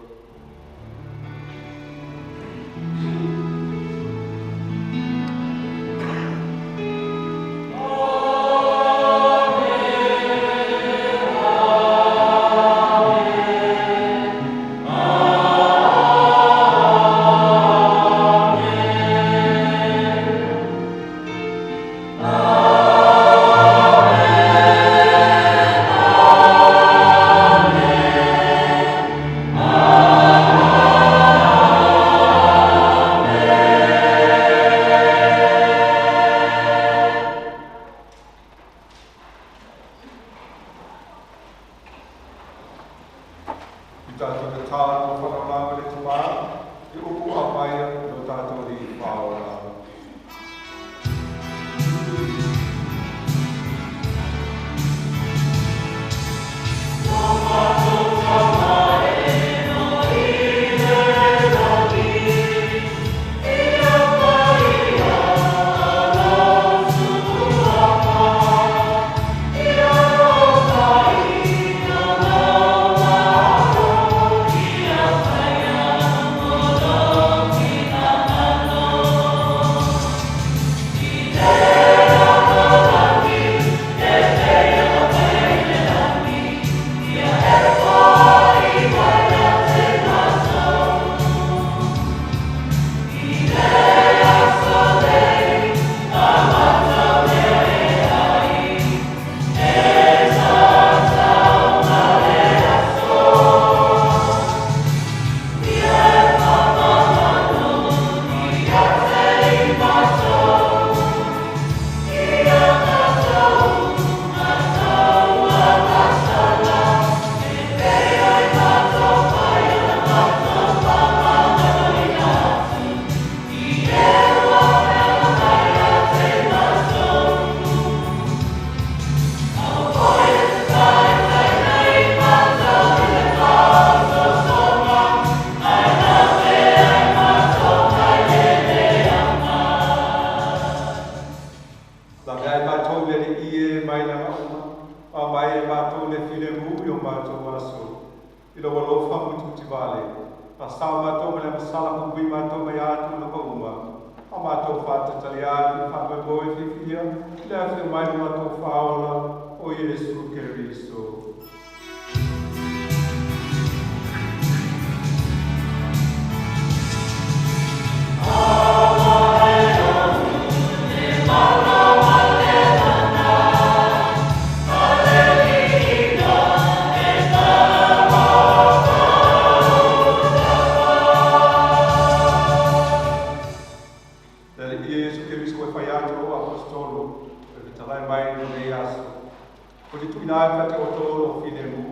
O te tuina atu a te o tō o filemu,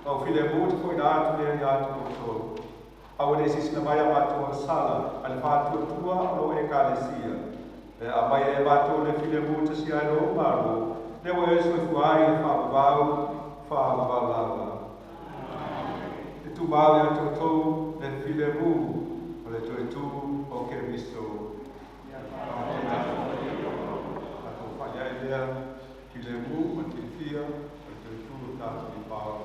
o filemu te koina atu lea i atu o tō. Aua le sisina mai a mātou sala, a le whātua tua o lo e kalesia. Le a mai e mātou le filemu te si ai lo maro, le wa e soifua ai e whaavavau, whaavavau lava. E tu mau ia tō le filemu, o le toe tū o Keriso. Tātou whai ai lea, filemu ma te fia, o le toe tū o tātou i pāo.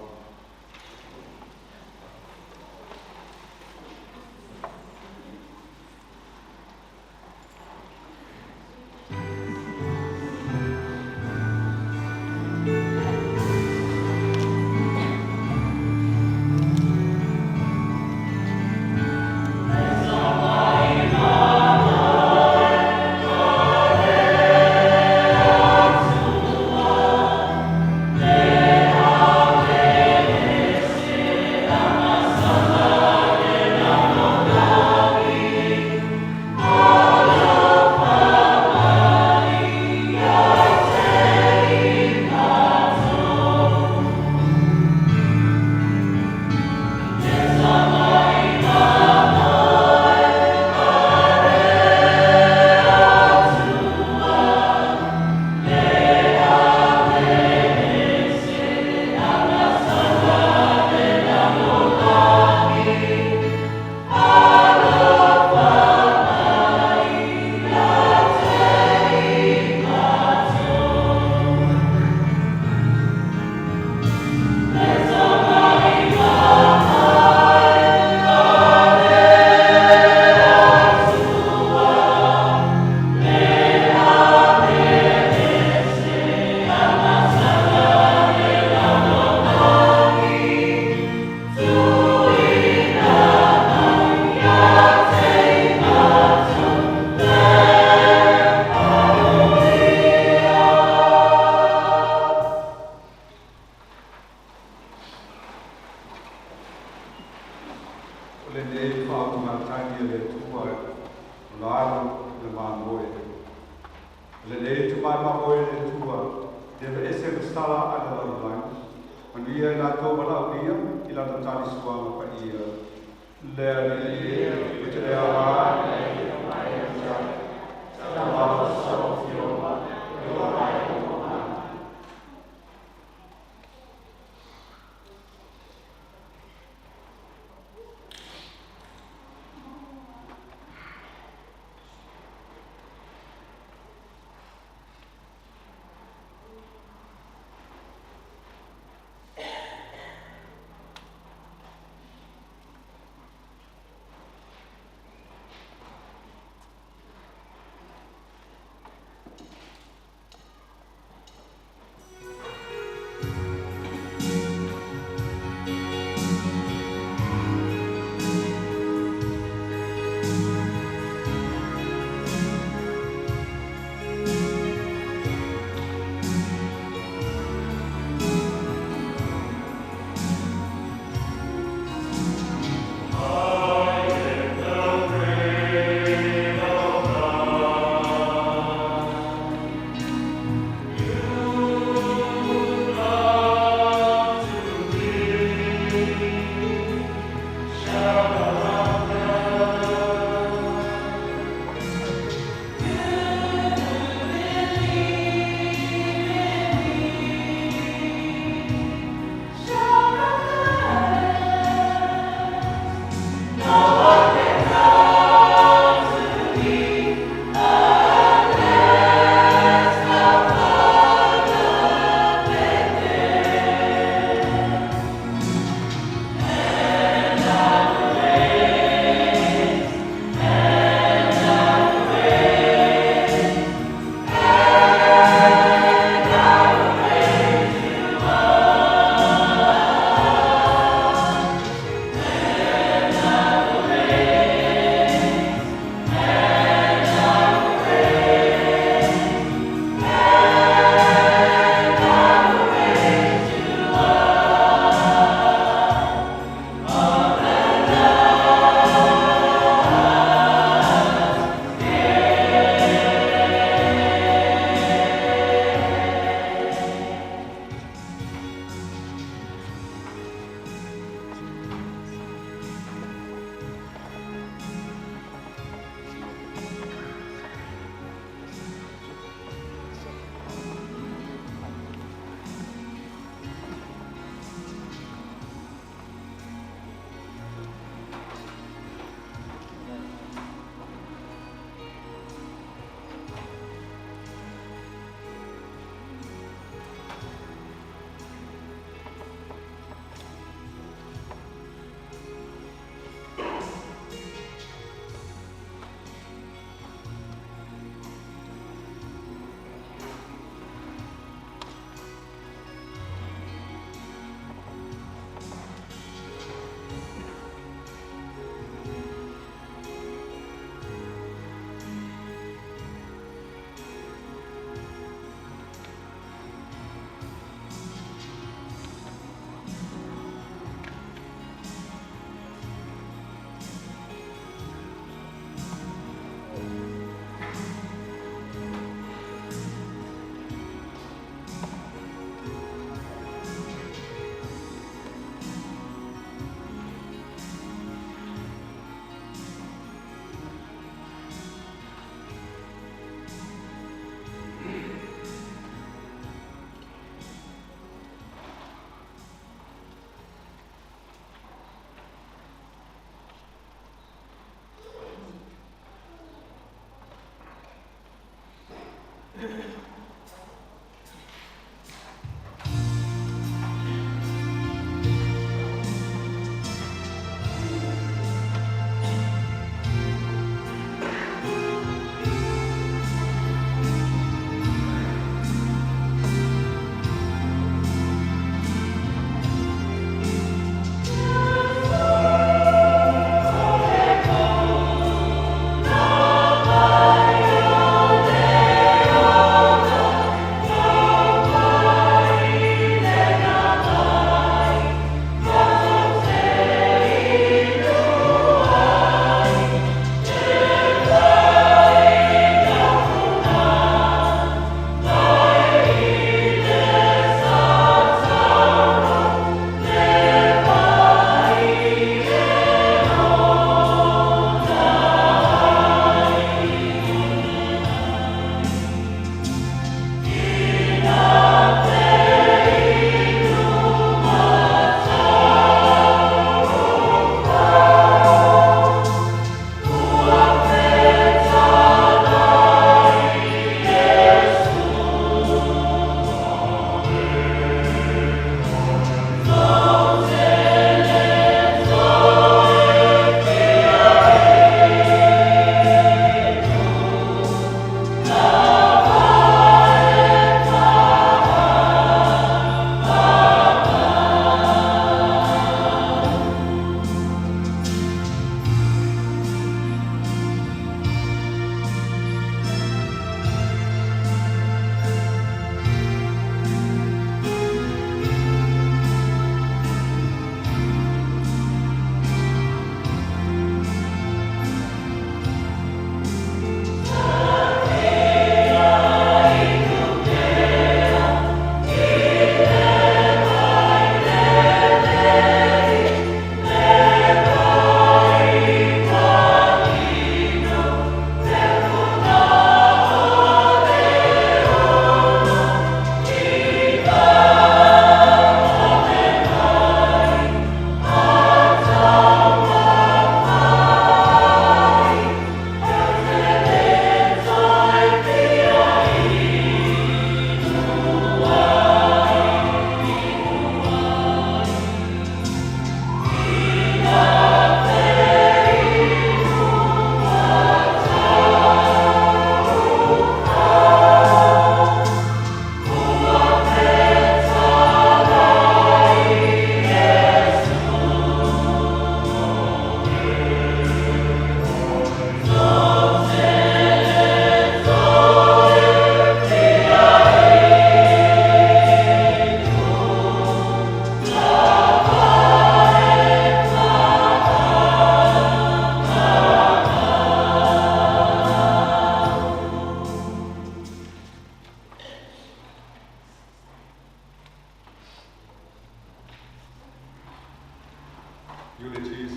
Eulogies,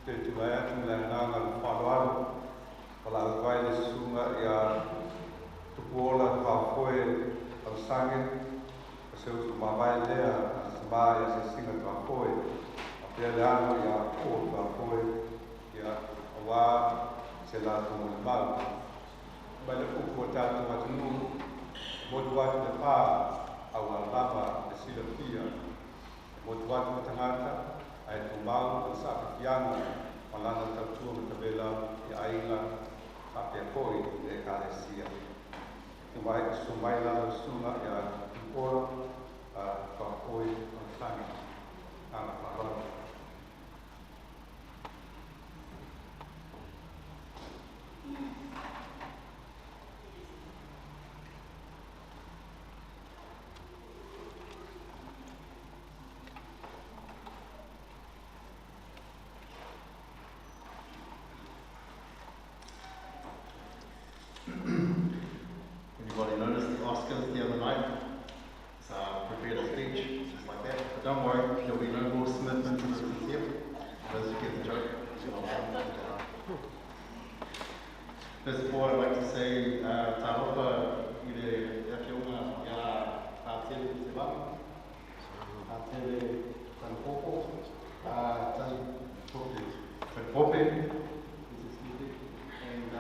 te tulai atu ma le agaga o le faaaloalo, valaau ai le susuga ia Tupuola Tuafoe Tausage, o se uso mavae lea a le tamā ia Asiasiga Tuafoe, faapea le alo ia Poo Tuafoe, ia auā se latou molimau. Mai le upu a tatou atunuu, e motu atu le pā, a ua lava le silafia. E motu atu le tagata, ae tumau le saafiafiaga ma lana tautua matavela i aiga faapea foi le Ekalesia. Susu mai lana susuga ia Tupuola Tuafoe Tausage. Agaga faaaloalo. Anybody notice the Oscars the other night? So I prepared a speech, just like that. But don't worry, there'll be no Will Smith incidents here. Those who get the joke. First of all, I'd like to say, talofa i le afioga ia Patele Te Vanu, Patele Tanapopo, Tanipope, and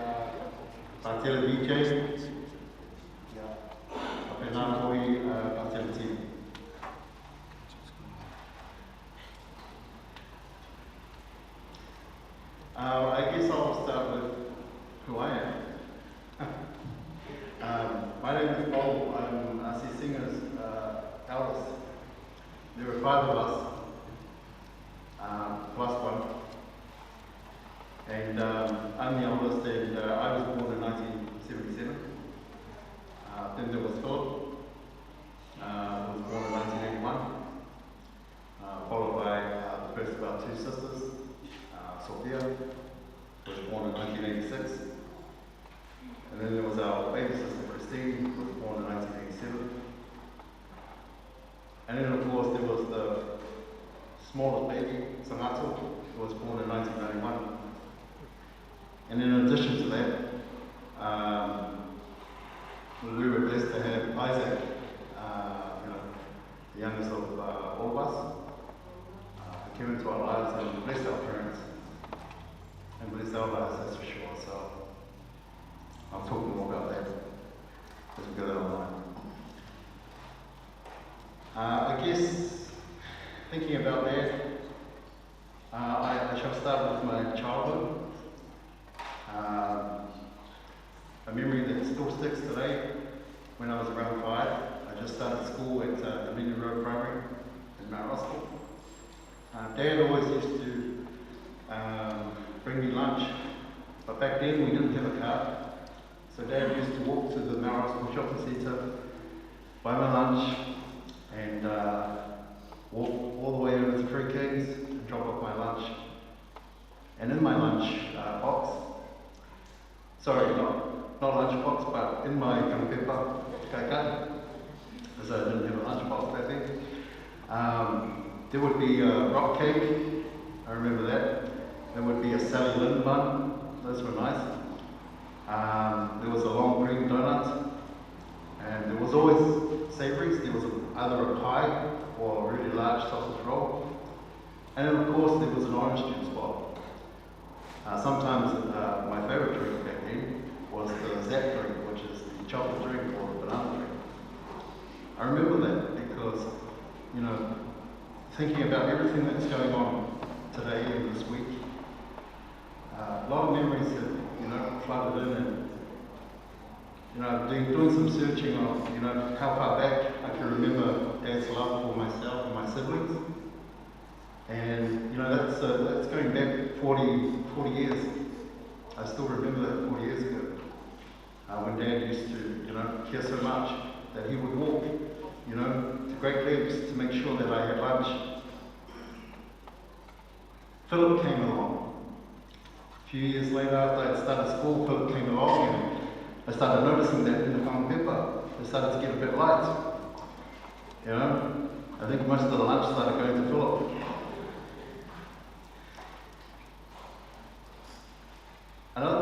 Patele VJ, yeah, faapena foi Patele Tini. I guess I'll start with who I am. My name is Bob. I'm Asiasiga's eldest. There were 5 of us, plus 1. And I'm the eldest, and I was born in 1977. Then there was Philip, who was born in 1981, followed by the first of our 2 sisters, Sophia, who was born in 1986. And then there was our baby sister, Christine, who was born in 1987. And then, of course, there was the smallest baby, Sangato, who was born in 1991. And in addition to that, we were blessed to have Isaac, the youngest of all of us, who came into our lives and blessed our parents and blessed our lives, that's for sure. So I'll talk more about that as we go down the line. I guess thinking about that, I shall start with my childhood. A memory that still sticks today. When I was around 5, I just started school at Dominion Road Primary in Mount Roskill. Dad always used to bring me lunch, but back then we didn't have a car. So Dad used to walk to the Mount Roskill shopping centre, buy my lunch, and walk all the way over to Three Kings and drop off my lunch. And in my lunch box, sorry, not lunch box, but in my kanupepa kaikai, because I didn't have a lunch box back then, there would be a rock cake, I remember that. There would be a Sally Lynn bun, those were nice. There was a long green donut, and there was always savouries. There was either a pie or a really large sausage roll. And then of course there was an orange juice bottle. Sometimes my favourite drink back then was the Zap drink, which is the chocolate drink or the banana drink. I remember that because, thinking about everything that's going on today and this week, a lot of memories have, flooded in, and I've been doing some searching of, how far back I can remember Dad's love for myself and my siblings. And, that's going back 40 years. I still remember that 40 years ago, when Dad used to, care so much that he would walk, to great lengths to make sure that I had lunch. Philip came along. A few years later, after I'd started school, Philip came along, and I started noticing that in the kanupepa, it started to get a bit light. I think most of the lunch started going to Philip.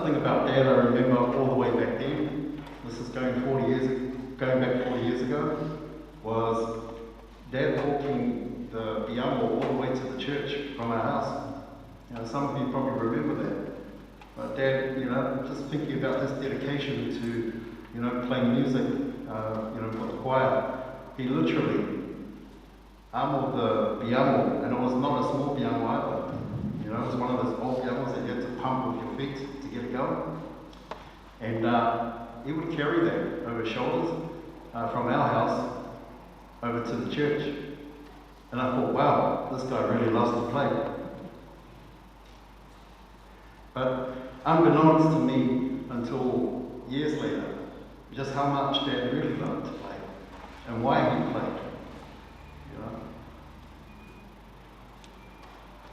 Another thing about Dad I remember all the way back then, this is going 40 years, going back 40 years ago, was Dad walking the biamo all the way to the church from our house. You know, some of you probably remember that. But Dad, you know, just thinking about his dedication to, you know, playing music, you know, for the choir, he literally armored the biamo, and it was not a small biamo either. You know, it was one of those old biamos that you had to pump with your feet to get it going. And he would carry that over his shoulders from our house over to the church. And I thought, wow, this guy really loves to play. But unbeknownst to me until years later, just how much Dad really loved to play and why he played. You know?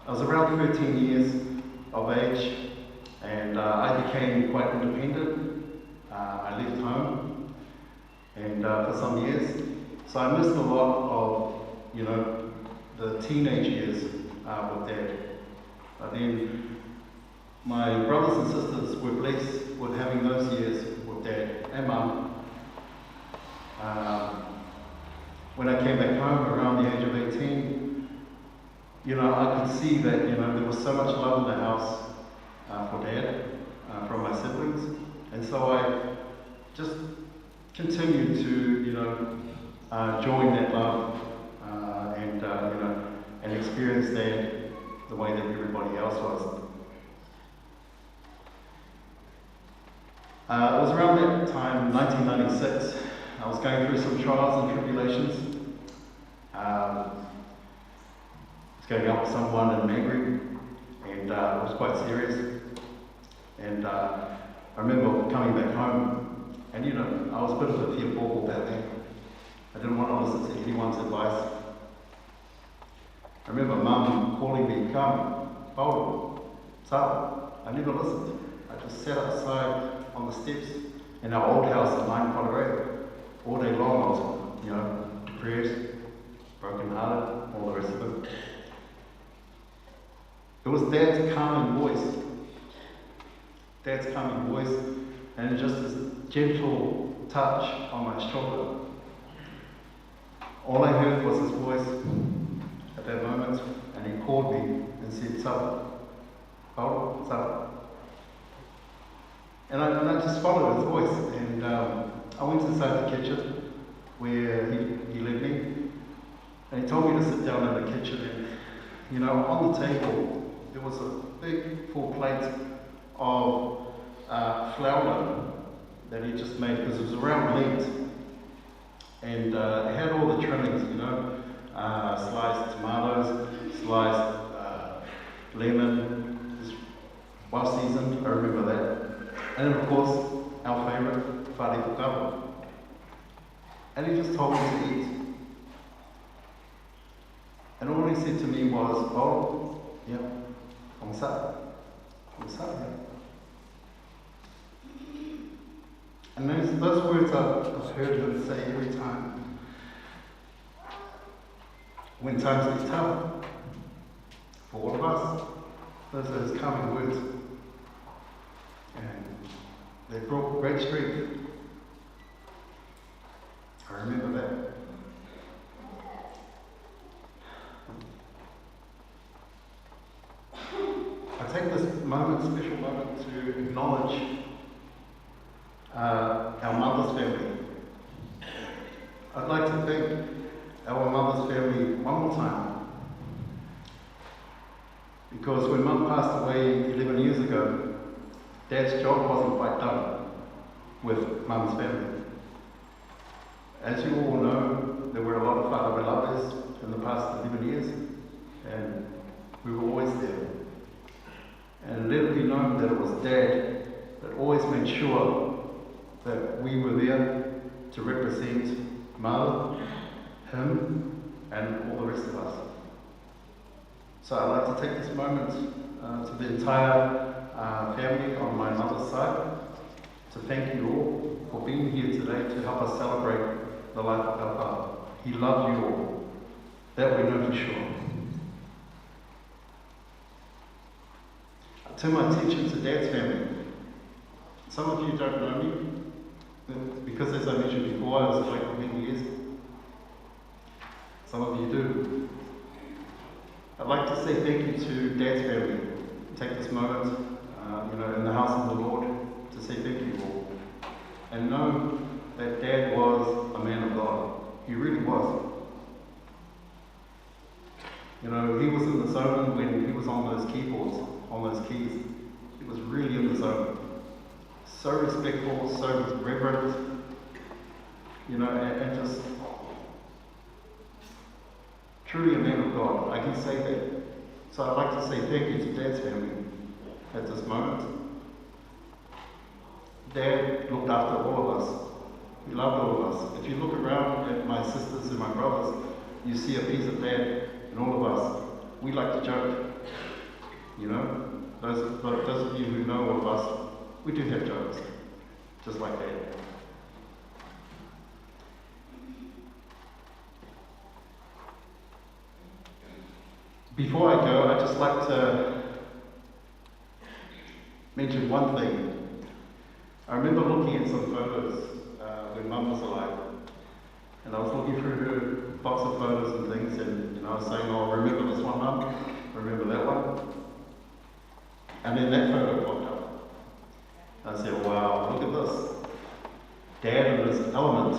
I was around 13 years of age, and I became quite independent. I left home, and for some years, so I missed a lot of, you know, the teenage years with Dad. But then my brothers and sisters were blessed with having those years with Dad and Mum. When I came back home around the age of 18, you know, I could see that, you know, there was so much love in the house for Dad from my siblings. And so I just continued to, you know, join that love and, you know, and experience Dad the way that everybody else was. It was around that time, 1996, I was going through some trials and tribulations. I was going out with someone in Mangere, and it was quite serious. And I remember coming back home, and you know, I was a bit of a fear bauble back then. I didn't want to listen to anyone's advice. I remember Mum calling me, come, Paolo, Sal. I never listened. I just sat outside on the steps in our old house at 9 Potter all day long. I was, you know, depressed, broken-hearted, all the rest of it. It was Dad's calming voice. Dad's calming voice, and just this gentle touch on my shoulder. All I heard was his voice at that moment, and he called me and said, Sal, Paolo, Sal. And I just followed his voice, and I went inside the kitchen where he led me, and he told me to sit down in the kitchen, and, you know, on the table there was a big full plate of flour that he just made, because it was around Lent, and it had all the trimmings, you know, sliced tomatoes, sliced lemon, just well seasoned, I remember that. And of course, our favourite, fare kukaro. And he just told me to eat. And all he said to me was, oh, yeah, I'm sad. I'm sad, yeah. And those words I've heard him say every time. When times get tough, for all of us, those are his calming words. And they brought great strength. I remember that. I take this moment, special moment, to acknowledge our mother's family. I'd like to thank our mother's family one more time. Because when Mum passed away 11 years ago, Dad's job wasn't quite done with Mum's family. As you all know, there were a lot of fa'alavelave in the past 11 years, and we were always there. And let it be known that it was Dad that always made sure that we were there to represent Mother, him, and all the rest of us. So I'd like to take this moment to the entire family on my mother's side to thank you all for being here today to help us celebrate the life of our father. He loved you all. That we know for sure. I turn my attention to Dad's family. Some of you don't know me, because as I mentioned before, I was away for many years. Some of you do. I'd like to say thank you to Dad's family. Take this moment, in the house of the Lord, to say thank you all. And know that Dad was a man of God. He really was. You know, he was in the zone when he was on those keyboards, on those keys. He was really in the zone. So respectful, so reverent, and just truly a man of God. I can say that. So I'd like to say thank you to Dad's family at this moment. Dad looked after all of us. He loved all of us. If you look around at my sisters and my brothers, you see a piece of Dad in all of us. We like to joke. You know, those of you who know all of us, we do have jokes, just like that. Before I go, I'd just like to mention one thing. I remember looking at some photos when Mum was alive, and I was looking through her box of photos and things, and I was saying, oh, remember this one, Mum? Remember that one? And then that photo popped up. I said, wow, look at this. Dad in his element.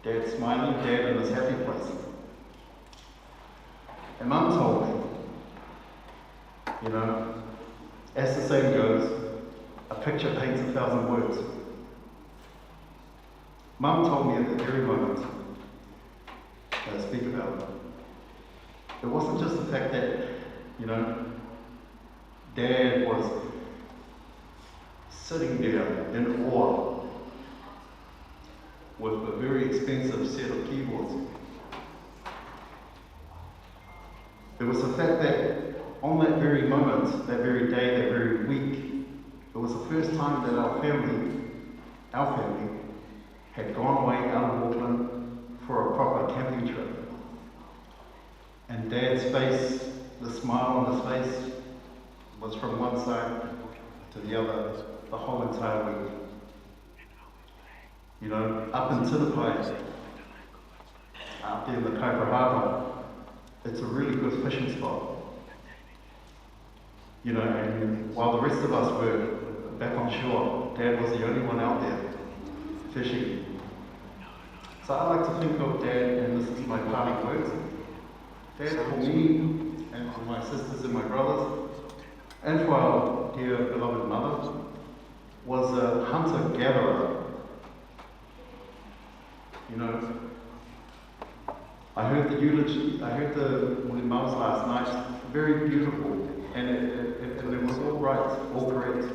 Dad smiling, Dad in his happy place. And Mum told me, as the saying goes, a picture paints 1,000 words. Mum told me at the very moment that I speak about, it wasn't just the fact that, Dad was sitting there in awe with a very expensive set of keyboards. It was the fact that on that very moment, that very day, that very week, it was the first time that our family, had gone away out of Auckland for a proper camping trip. And Dad's face, the smile on his face, was from one side to the other the whole entire week. Up in Tinopai, up there in the Kaipara Harbour, it's a really good fishing spot. And while the rest of us were back on shore, Dad was the only one out there fishing. So I like to think of Dad, and this is my parting words, Dad for me, and for my sisters and my brothers, and for our dear beloved mother, was a hunter-gatherer. I heard the eulogy, I heard the Mulimaus last night, very beautiful, and it was all right, all correct.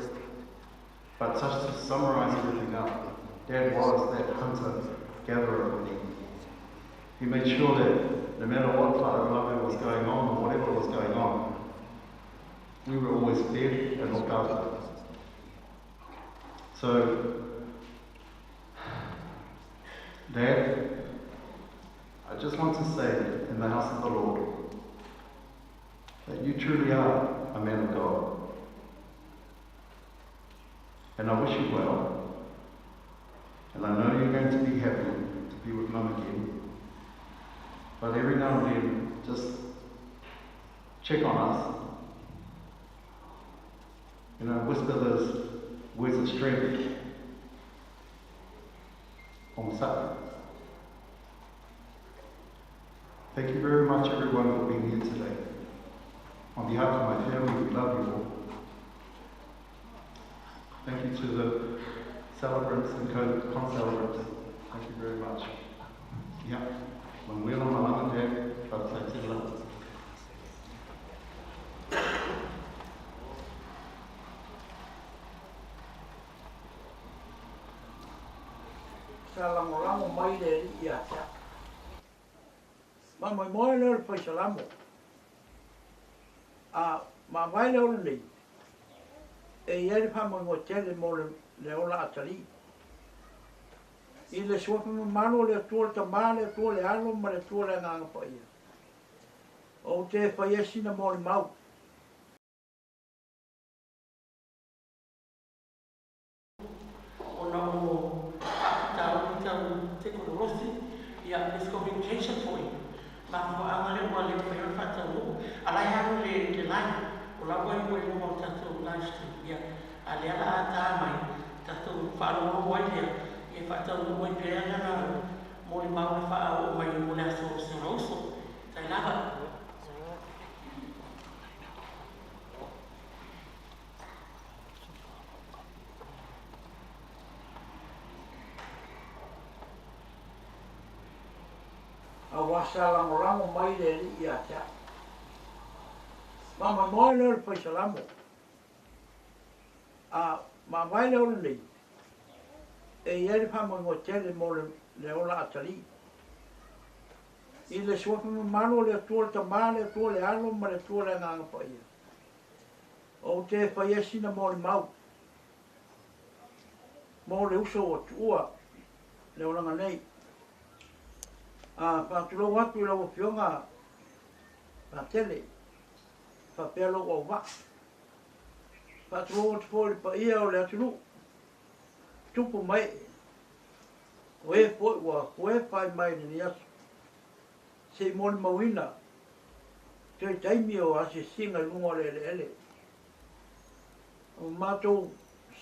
But just to summarize everything up, Dad was that hunter-gatherer for me. He made sure that no matter what part of life was going on or whatever was going on, we were always fed and looked after. So, Dad, I just want to say in the house of the Lord that you truly are a man of God. And I wish you well. And I know you're going to be happy to be with Mum again. But every now and then, just check on us. Whisper those words of strength. Om Sat. Thank you very much, everyone, for being here today. On behalf of my family, we love you all. Thank you to the celebrants and concelebrants. Thank you very much. Yeah. Manuela Malanga Jack, Fatsaitila. Sa lagolago mai le alii ia te au. Faamoemoe lea o le faisalamo. A mavae le ola nei, e i ai le faamoemoe tele mo le ola atalii. I le suafa mamalu o le Atua le Tamā, le Atua le Alo ma le Atua le Agaga Paia. Ou te faia sina molimau. Mafuaaga lea ua le mafai ona faataunuu. A o la e alu i le live, o la ua i luga o le tatou live stream, ia, a o lea o le a ta mai, tatou faalogologo ai lea, e faataunuu ai pea lana molimau e faaoo mai mo le aso o si ona uso. Faafetai lava. Aua sa lagolago mai le Alii ia te au. Faamoemoe lea o le faisalamo, a maavae le ola nei, e i ai le faamoemoe tele mo le ola atalii. I le suafa mamalu o le Atua le Tama, le Atua le Alo ma le Atua le Agaga Paia, ou te faia sina molimau mo le uso ua tuua le olaga nei. A faatulou atu i lau Afioga Patele, faapea lou auvaa. Faatulou atu foi i le paia o le atunuu, tupu ma ee, o e foi ua fuefa mai i lenei aso, se i molimauina toe taimi o asiasiga i luga o le eleele. O matou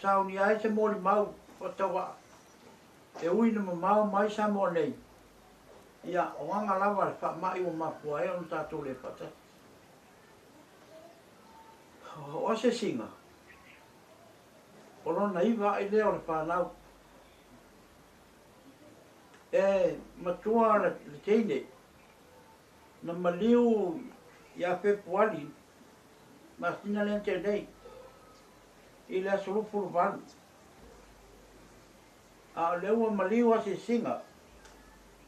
saunia ai se molimau faatauvaa, e ui ina mamao mai Samoa nei, ia, o aga lava le faamai ua mafua ai ona tatou le faatasi. O asiasiga, o lona 9 a'i lea o le fanau. E matua le teine, na maliu ia Fepuari, masina lea na tea nei, i le aso 28. A o lea ua maliu asiasiga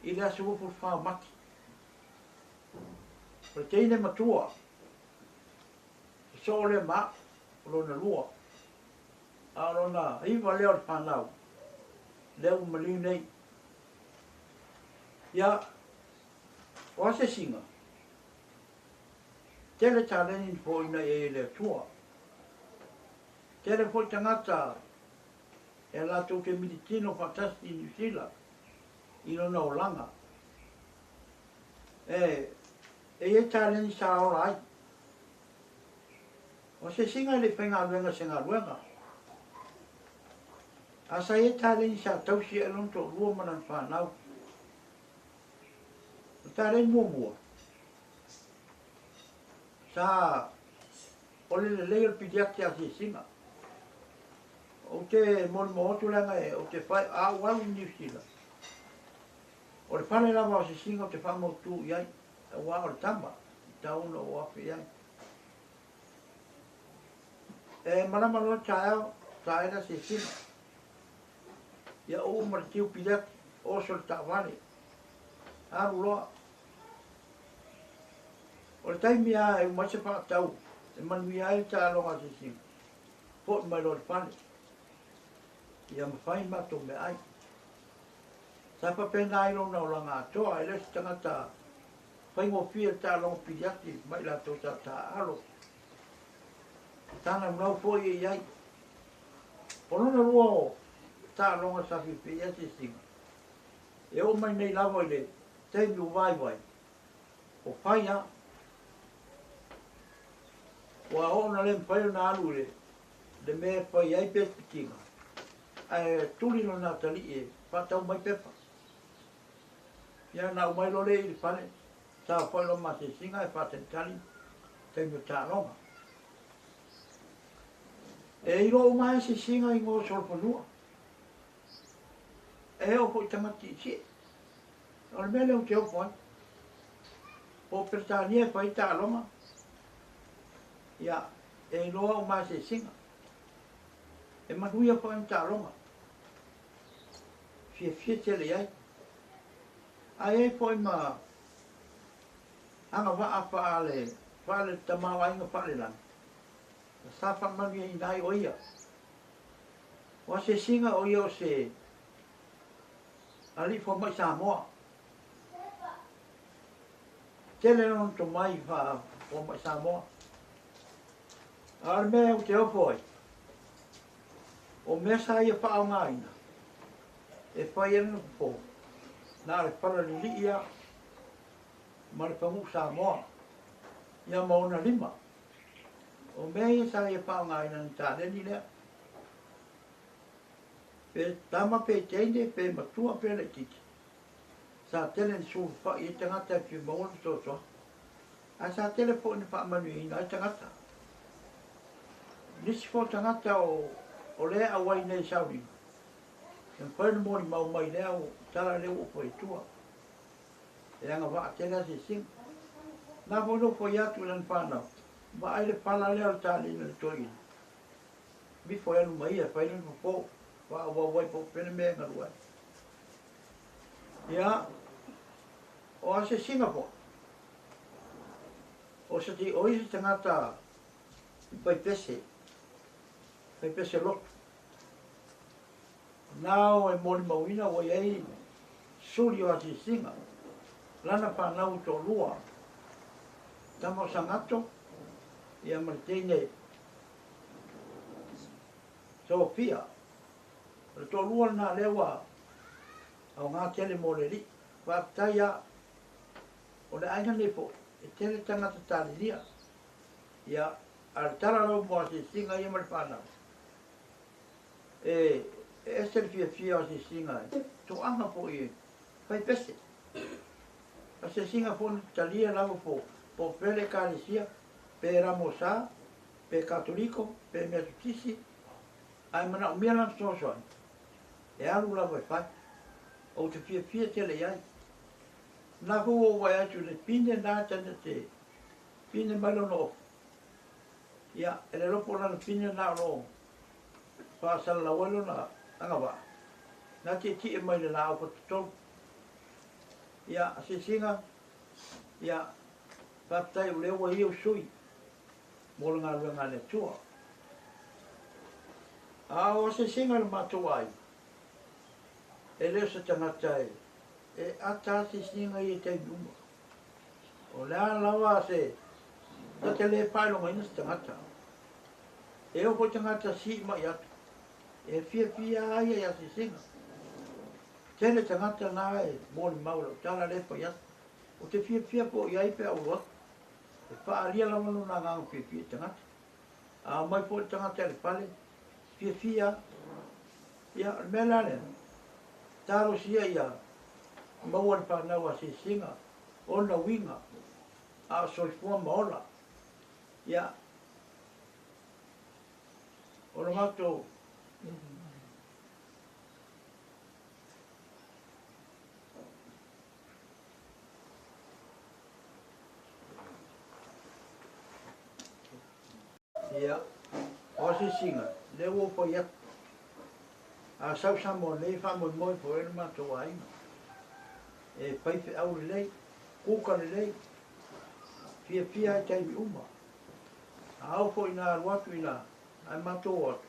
i le aso 24 o Mati. O le teine matua, sosoo lea ma au, o lona 2. A o lona 9 lea o le fanau, lea ua maliu nei. Ia, o asiasiga, tele taleni na foina i ai e le Atua. Tele foi tagata e latou te militino faatasi i Niu Sila i lona olaga. E i ai taleni sa ola ai. O asiasiga e le i faigaluega se galuega. A sa i ai taleni sa tausi ai lona toalua ma lana fanau. O taleni muamua, sa o le lelei o le piliati asiasiga. Ou te molimau atu leaga e ou te whai a au alu i Niu Sila. O le fale lava o asiasiga ou te faamautu i ai, auā o le tama, i tau ona ou afe i ai. E malama loa le taeao, tae le asiasiga. Ia uu ma le tiu piliati, oso le taavale, alu loa. O le taimi lava e uma ai se faatau e manuia ai le taaloga asiasiga, foi mai loa i le fale. Ia mafai matou meaai. Sa faapena ai lona olaga atoa, e le o se tagata faigofie le taaloga piliati mai latou sa taaalo. Sa naunau foi e i ai. O lona lua o taaloga sa fiafia i ai asiasiga, e oo mai nei lava i le taimi ua vaivai, o fai lava. Ua oo ona le mafai ona alu i le mea e fai ai pesipitiga, ae tuli lona atalii e faatau mai pepa. Ia na aumai loa lea i le fale, saofai loa ma asiasiga ae faatalitali taimi o taaloga. E iloa uma ai asiasiga i igoa o solofanua. E oo foi i tagata tietie. O le mea lea ou te ofo ai. Po o Peretania e fai ai taaloga, ia, e iloa uma e asiasiga. E manuia foi ana taaloga. Fiafia tele i ai. Ae i ai foi ma agavaa faale faale tamaoaiga faalelagi, sa faamanuiaina ai o ia. O asiasiga o ia o se alii fomai Samoa. Tele lona tomai faa-fomai Samoa. A o le mea ou te ofo ai, o mea sa ia faaaogaina e fai ai lona fofo, na o le fala lilii lava ma le pagū Samoa, ia ma ona lima. O mea ia sa ia faaaogaina i le taleni lea. Pe tama pe teine pe matua pe laitiiti. Sa tele ina sulufai ai tagata e fia maua le fesoasoani. Ae sa tele foi ina faamanuiaina ai tagata. Nisi foi o tagata o lea e auai nei i sauniga, e mafai ona molimau mai i lea tala lea ua ou fai atua. E agavaa tele asiasiga. Na foi na ou fai atu i lana fanau, vaai le pala lea o le taleni a le toeaina. Mifo e alu ma ia e fai lana fofo, faaauau ai po o fea le mea e galu ai. Ia, o asiasiga foi, o se, o isi tagata i faipese, faipese lotu. Na o e molimauina ua i ai suli o asiasiga, lana fanau e toalua, tama o Sagato, ia ma le teine Sofia. O le toalua lena lea ua aoga tele mo le alii. Faafetai lava, o le aiga nei foi, e tele tagata talilia. Ia, a o le tala lava mo asiasiga ia ma le fanau, e ese le fiafia o asiasiga e toaga foi e fai pese. Asiasiga foi na talia lava po o fea le ekalesia, pe Ramosa, pe Katoliko, pe Metotisi, ae manaomia lana fesoasoani, e alu lava e fai. Ou te fiafia tele i ai. Na foi ua ou vaai atu i le pine na tana te pine mai lona ofu. Ia, e le iloa po o lana pine na o lo o faasalalau ai lona agavaa, na tietie mai le laau fatatolu. Ia, asiasiga, ia, faafetai o lea ua i ou sui mo le galuega a le Atua. A o asiasiga i le matou aiga, e le o se tagata e ata asiasiga ia i taimi uma. O le a lava se, ta te le faailogaina se tagata. E oo foi tagata sii mai atu, e fiafia lava ia i asiasiga. Tele tagata na e molimau i lau tala lea e fai atu. Ou te fiafia foi i ai pe a ou alu atu. E faaalia lava lona agaga fiafia i tagata. A omai foi le tagata i le fale, fiafia lava. Ia, o le mea la lea, talosia ia maua le fanau asiasiga, ona uiga, a o soifua ma ola. Ia, o le matou. Ia, o asiasiga, lea ua ou fai atu. A sau Samoa nei, faamoemoe foi ai le matou aiga. E faifeau lelei, kuka lelei, fiafia ai taimi uma. A oo foi ina alu atu ina ae matou o atu,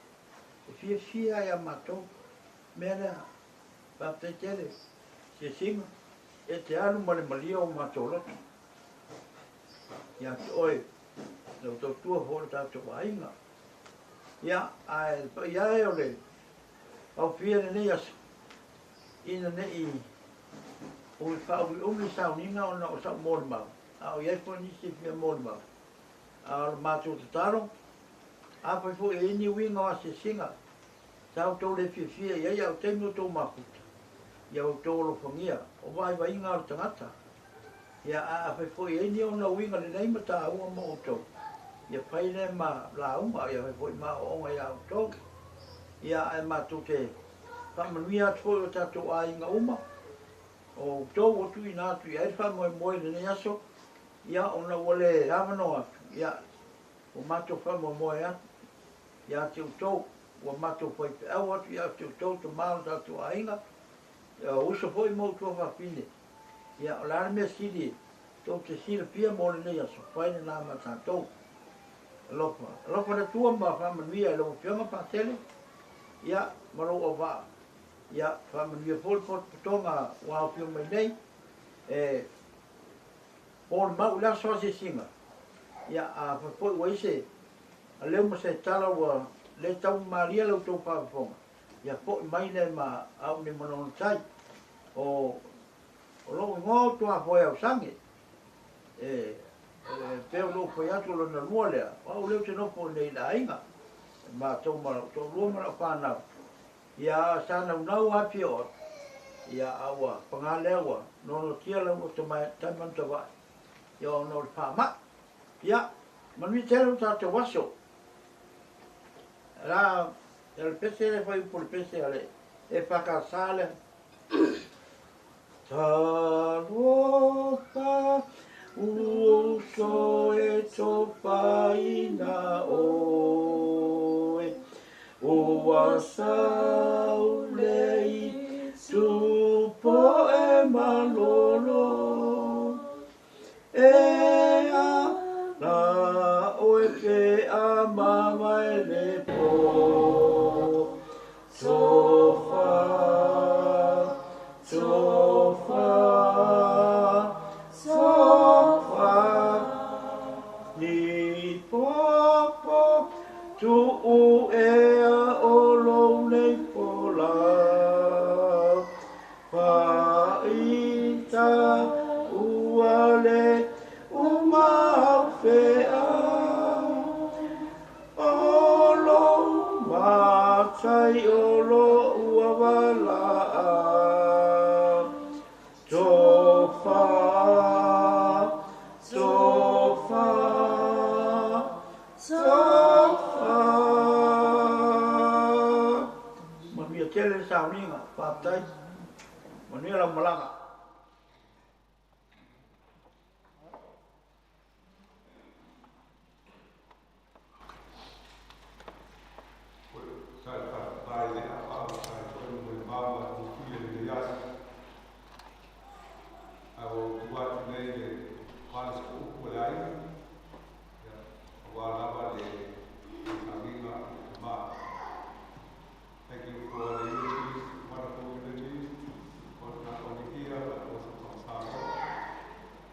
e fiafia ai a matou mea lea. Faafetai tele, asiasiga, e te alu ma le malia o matou loto. Ia te oe, lau tautua foi o le tatou aiga. Ia, ae le paia e o le aofia i lenei aso, ina ne i umi faaumiumi le sauniga ona o sau molimau, a o i ai foi nisi e fia molimau. A o le matou tatalo, afai foi e i ai ni uiga o asiasiga sa outou le fiafia i ai a o taimi o outou mafuta, ia outou alofagia, o vaivaiga o le tagata. Ia, ae afai foi e i ai ni ona uiga lelei ma taua mo outou, ia fai lea ma lauga, ia fai foi ma aoaoga iā outou. Ia, ae matou te faamanuia atu foi i o tatou aiga uma, o outou ua tuuina atu i ai le faamoemoe i lenei aso, ia, ona ua le avanoa atu, ia, ua matou faamoemoe atu ia te outou, ua matou faifeau atu ia te outou tama o le tatou aiga, ia, o uso foi ma outou afafine. Ia, o le a le mea sili tou te silafia mo lenei aso, fai lena ma tatou. Alofa, alofa le Atua ma faamanuia i lau Afioga Patele, ia, ma lou auvaa. Ia, faamanuia foi le potopotoga ua aofia mai nei, e po le mau i le aso asiasiga. Ia, afai foi ua i se aleu ma se tala ua le taugamalie la outou faafofoga, ia foi mai lea ma au nei Manono Tai. O lou igoa o Tuafoe Ausage. E pea o lou fai atu lona lua lea, o au lea ou te nofo nei i le aiga. E matou ma lau toalua ma lau fanau. Ia sa naunau lava fia oo atu, ia a ua paga lea ua noanoatia lau loto taemanutavae, ia ona o le faamai. Ia, manuia tele lo tatou aso. La, o le pese lea fai upu o le pese a le EFKS lea. Talofa uso e tofaina oe, ua saule i tupo e malolo, e ala oe pe a mama e le po. Tofa, tofa, tofa, ni popo tuu ea o lou nei pola, faita ua le umau fea, o lou matai o lou avalaa. Tofa, tofa, tofa. Manuia tele le sauniga, faafetai. Manuia lau malaga. Sa le faafetai le aao sa toe mo le maua i le lenei aso. Ae ua ou tu atu nei le pale se upu o le aiga, ia, aua lava le sauniga ma. Thank you for the eulogies, wonderful eulogies, for not only here but also from Samoa.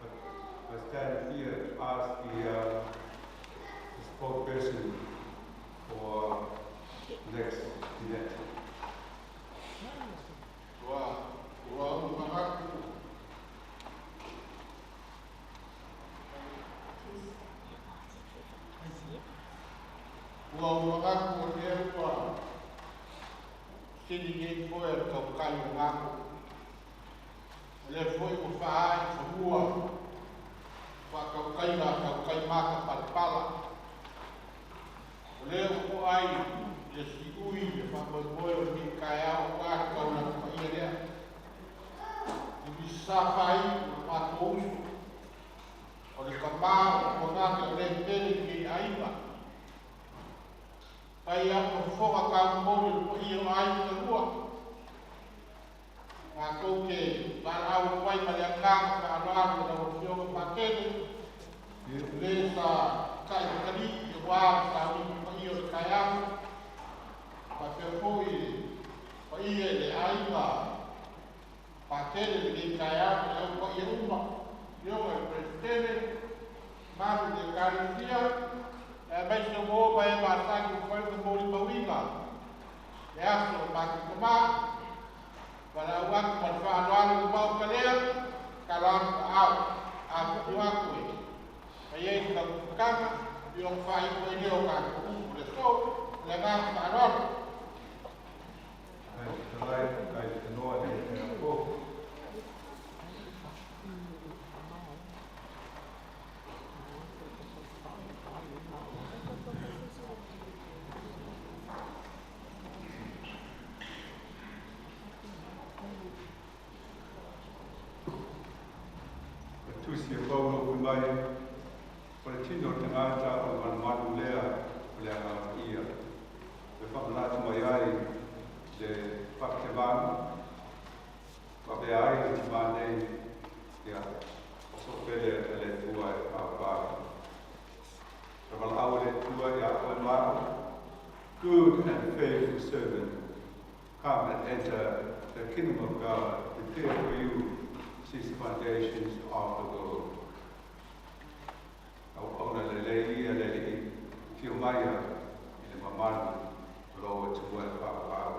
But I stand here to ask the spokesperson for next event. Ua ua ou manatu ua ou manatu o lea ua sili nei foe o le tautai o matou. O lea foi ua faaā i fanua faatautaiga a tautai matapalapala. O lea ua to'ai le si'ui le faamoemoe o lenei taeao auā le taulaga paia lea. I misi sā fāiu o le matou uso, o le tamā o Konate o lē pele i nei aiga. Fai au ma fofoga taumoli o le paia o aiga e lua. Matou te valaau atu ai ma le agaga faaaloalo i lau Afioga Patele, lē sa taʻitatalii auā le sauniga paia o le taeao, faapea foi le paia i le aiga Patele lenei taeao ma le au paia uma, Afioga i le Peresetene, malu i le Ekalesia, aemaise o uō ma e masani ua mafai ona molimauina le aso o le matou tamā. Valaau atu ma le faaaloalo i le maota lea, talo atu aao, apupu atu e fai ai se taumafataga, ia ona faaiu ai lea o tatou upu le aso, ma le agaga faaaloalo. Ai talai kai te noa le te apo. E tusi e paulo ui mai, o le tino o tagata o le malumalu lea o le agaga paia. E faamanatu mai ai le faaketevanu, faapea ai le timā nei, ia, o so'opele a le Atua e paopao. Le valaau a le Atua ia oe ma a'u, good and faithful servant, come and enter the kingdom of God prepared for you since the foundations of the world. Au auna lelei ia le alii afio mai i le mamalu o lou Atua e paopao.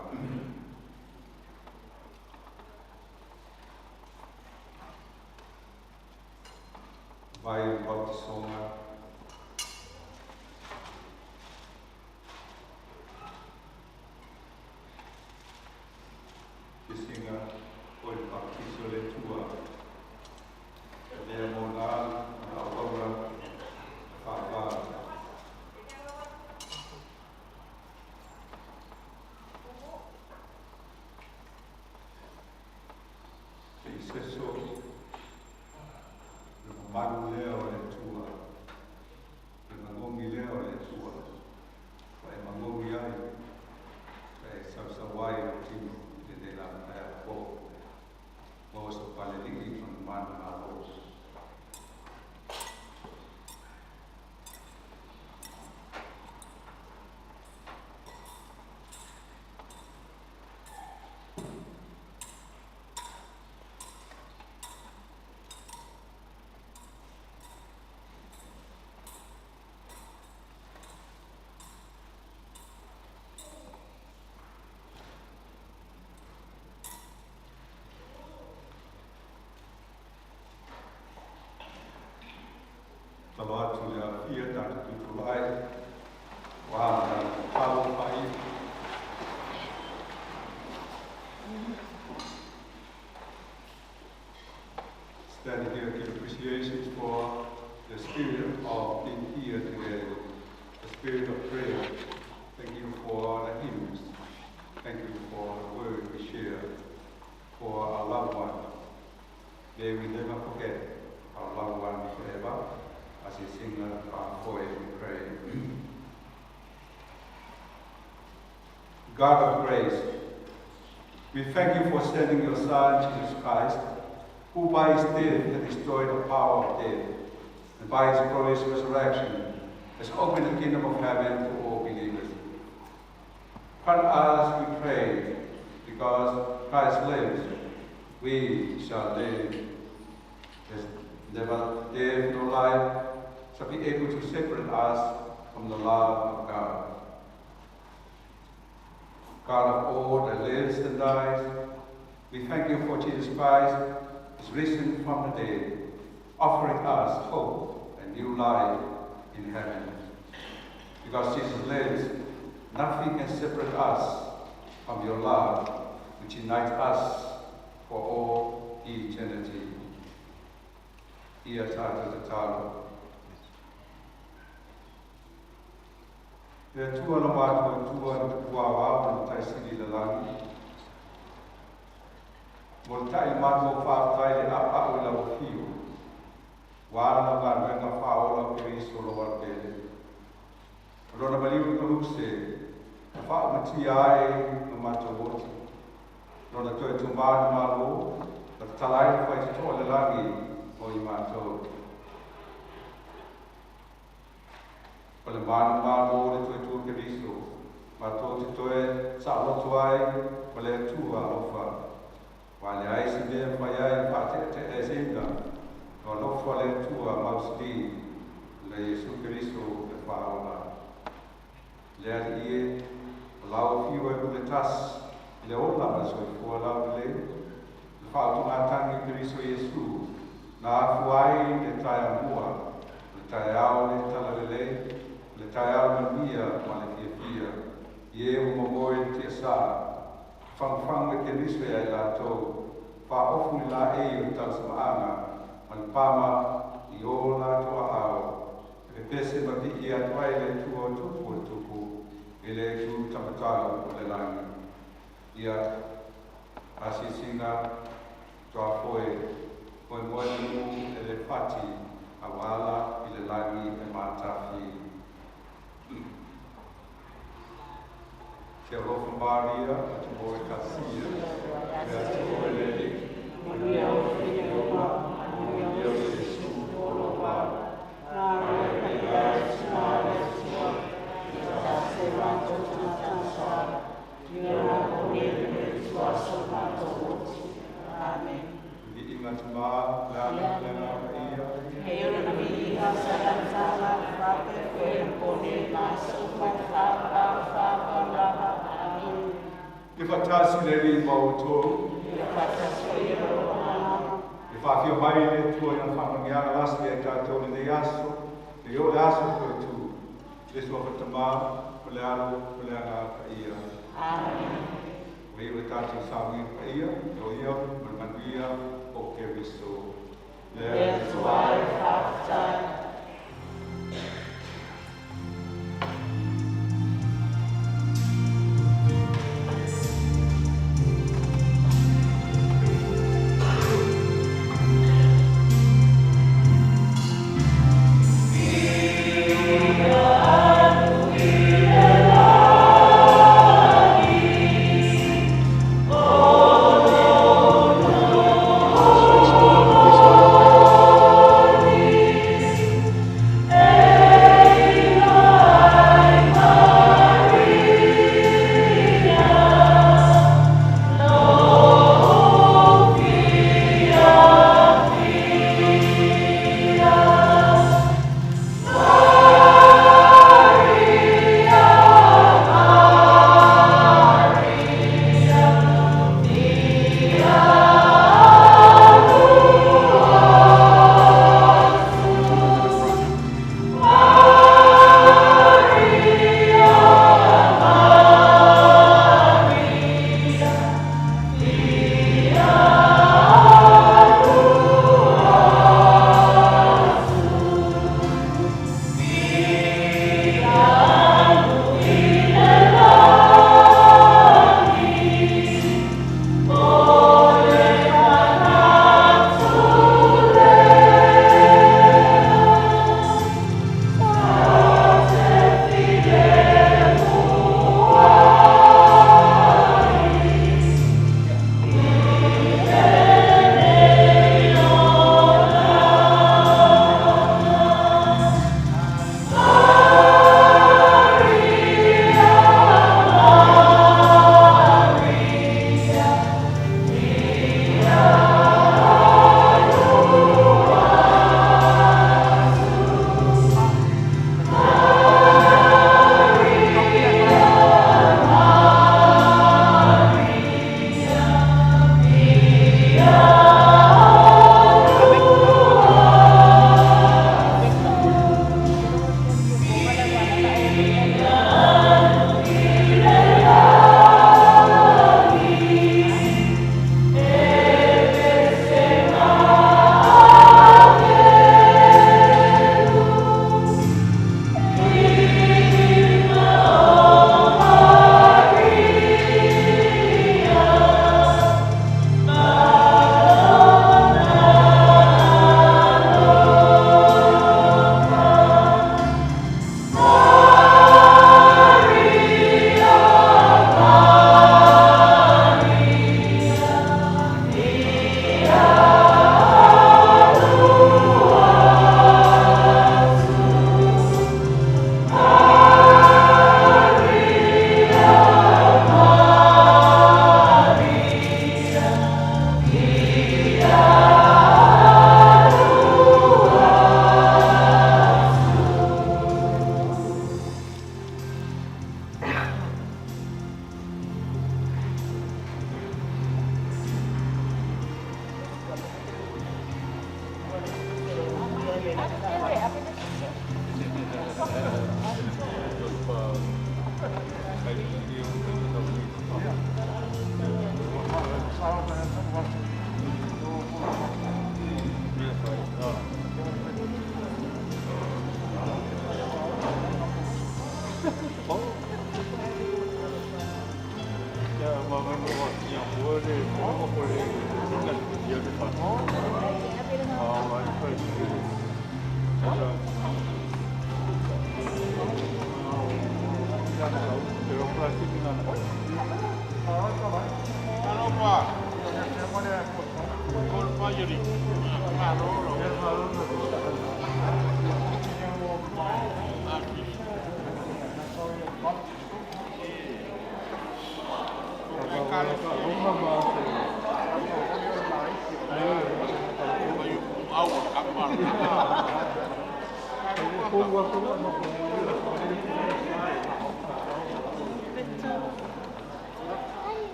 Vai le bautisoga. Sisinga o le baptiso le tua. E lea mo nā na au aura whaapā. Te iseso le mamalu lea o le tua, le magogi lea o le tua, fa e magogi ai, fa e sausau ai o tino i lenei la taeao fou. Maua so palelii ma manu malo. Talo atu le afia tatou tutulai, ua na tatalo fai. Standing here give appreciation for the spirit of being here today, the spirit of prayer. Thank you for the hymns. Thank you for the word we share, for our loved one. May we never forget our loved one forever. As we sing our voice, we pray. God of grace, we thank you for sending your Son, Jesus Christ, who by his death has destroyed the power of death, and by his glorious resurrection has opened the kingdom of heaven to all believers. Grant us, we pray, because Christ lives, we shall live. There's never death nor life shall be able to separate us from the love of God. God of all that lives and dies, we thank you for Jesus Christ, is risen from the dead, offering us hope and new life in heaven. Because Jesus lives, nothing can separate us from your love, which unites us for all eternity. Ia tātou tatalo. Le Atua na mātua tua na te puā wā o le taisiri le langi. Mo le tai mātua whātai le apa o lau whio. Wā na ngā nuenga whāola o Keriso lo wal pele. O lona maliu i koluse, na wha matia ai no mātua oti. Lona toe tūmā na malo, na te talai na whai te toa le langi o i mātou. O le manu malo le toe tua Keriso, mātou te toe sa loto ai o le Atua alofa. Wa le ai se mea whai ai wha te te e seinga, no alofa le Atua mausili le Yesu Keriso le whaola. Le ali ie, o lau whio e hule tas, i le ola ma soifua lau le, le whaotu ngā tangi Keriso Yesu, nā afu ai le tae amua, le tae ao le talalele, le tae ao manuia ma le fiafia, i e o mamoe le tia sā, whangwhang le Keriso e ai lātou, wha ofu ni la e o talasamaanga, ma le pama i o lātou a ao, e pese ma vi i atu ai le tua o tupu o le tupu, e le tu tamatau o le langi. Ia asisinga toa foe, moe moe manu e le fati, a wala i le langi e mātafi. Te alofa Maria, a te moe kasia, me a te moe lele, manuia o whia o manuia o Yesu, o lo wā, nā roe kai ai sma le sua, i ta se mātou tūtasa, i o nā kone le tua so mātou oti. Amen. Vi inga te mā, le ana le ngā ia. He ora na vi inga sa la sa la fa pe pe kone ma so ma fa fa fa fa la ha. Amen. I whatasi le ri mau tō. I whatasi le ro ana. I E whaafia mai le tua i na whangangiaga lasi ai tātou le nei aso, le o le aso koe tū. Le sua whatamā, o le alo, o le anga pa ia. Amen. O ia le tātou saungi pa ia, o ia, ma le manuia, o Keriso. Le Atua e whaftai.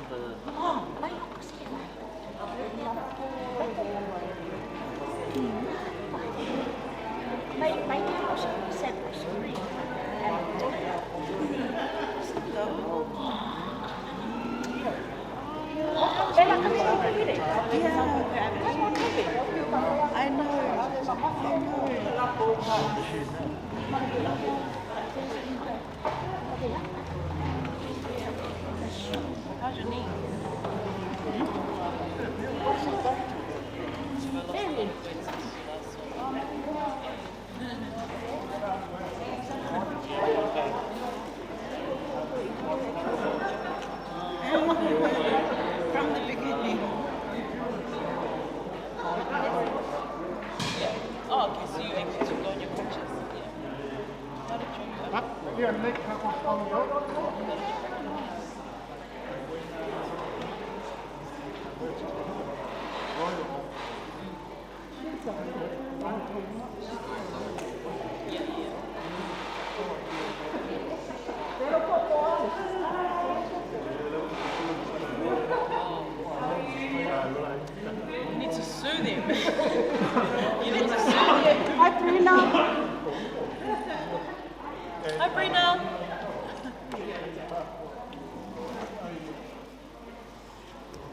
I know. How's your knee? From the beginning. Yeah. Oh, okay, so you able to go on your crutches. Yeah. How did you... Yeah. You need to sue them. You need to sue them. Hi, Brina. Hi, Brina.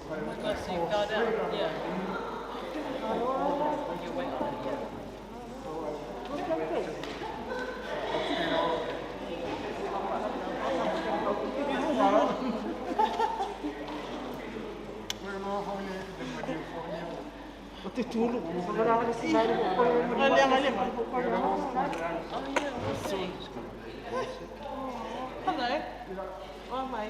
Oh my gosh, so you fell down. Yeah. Your weight on it, yeah. Oh yeah, we'll see. Hello. Oh my.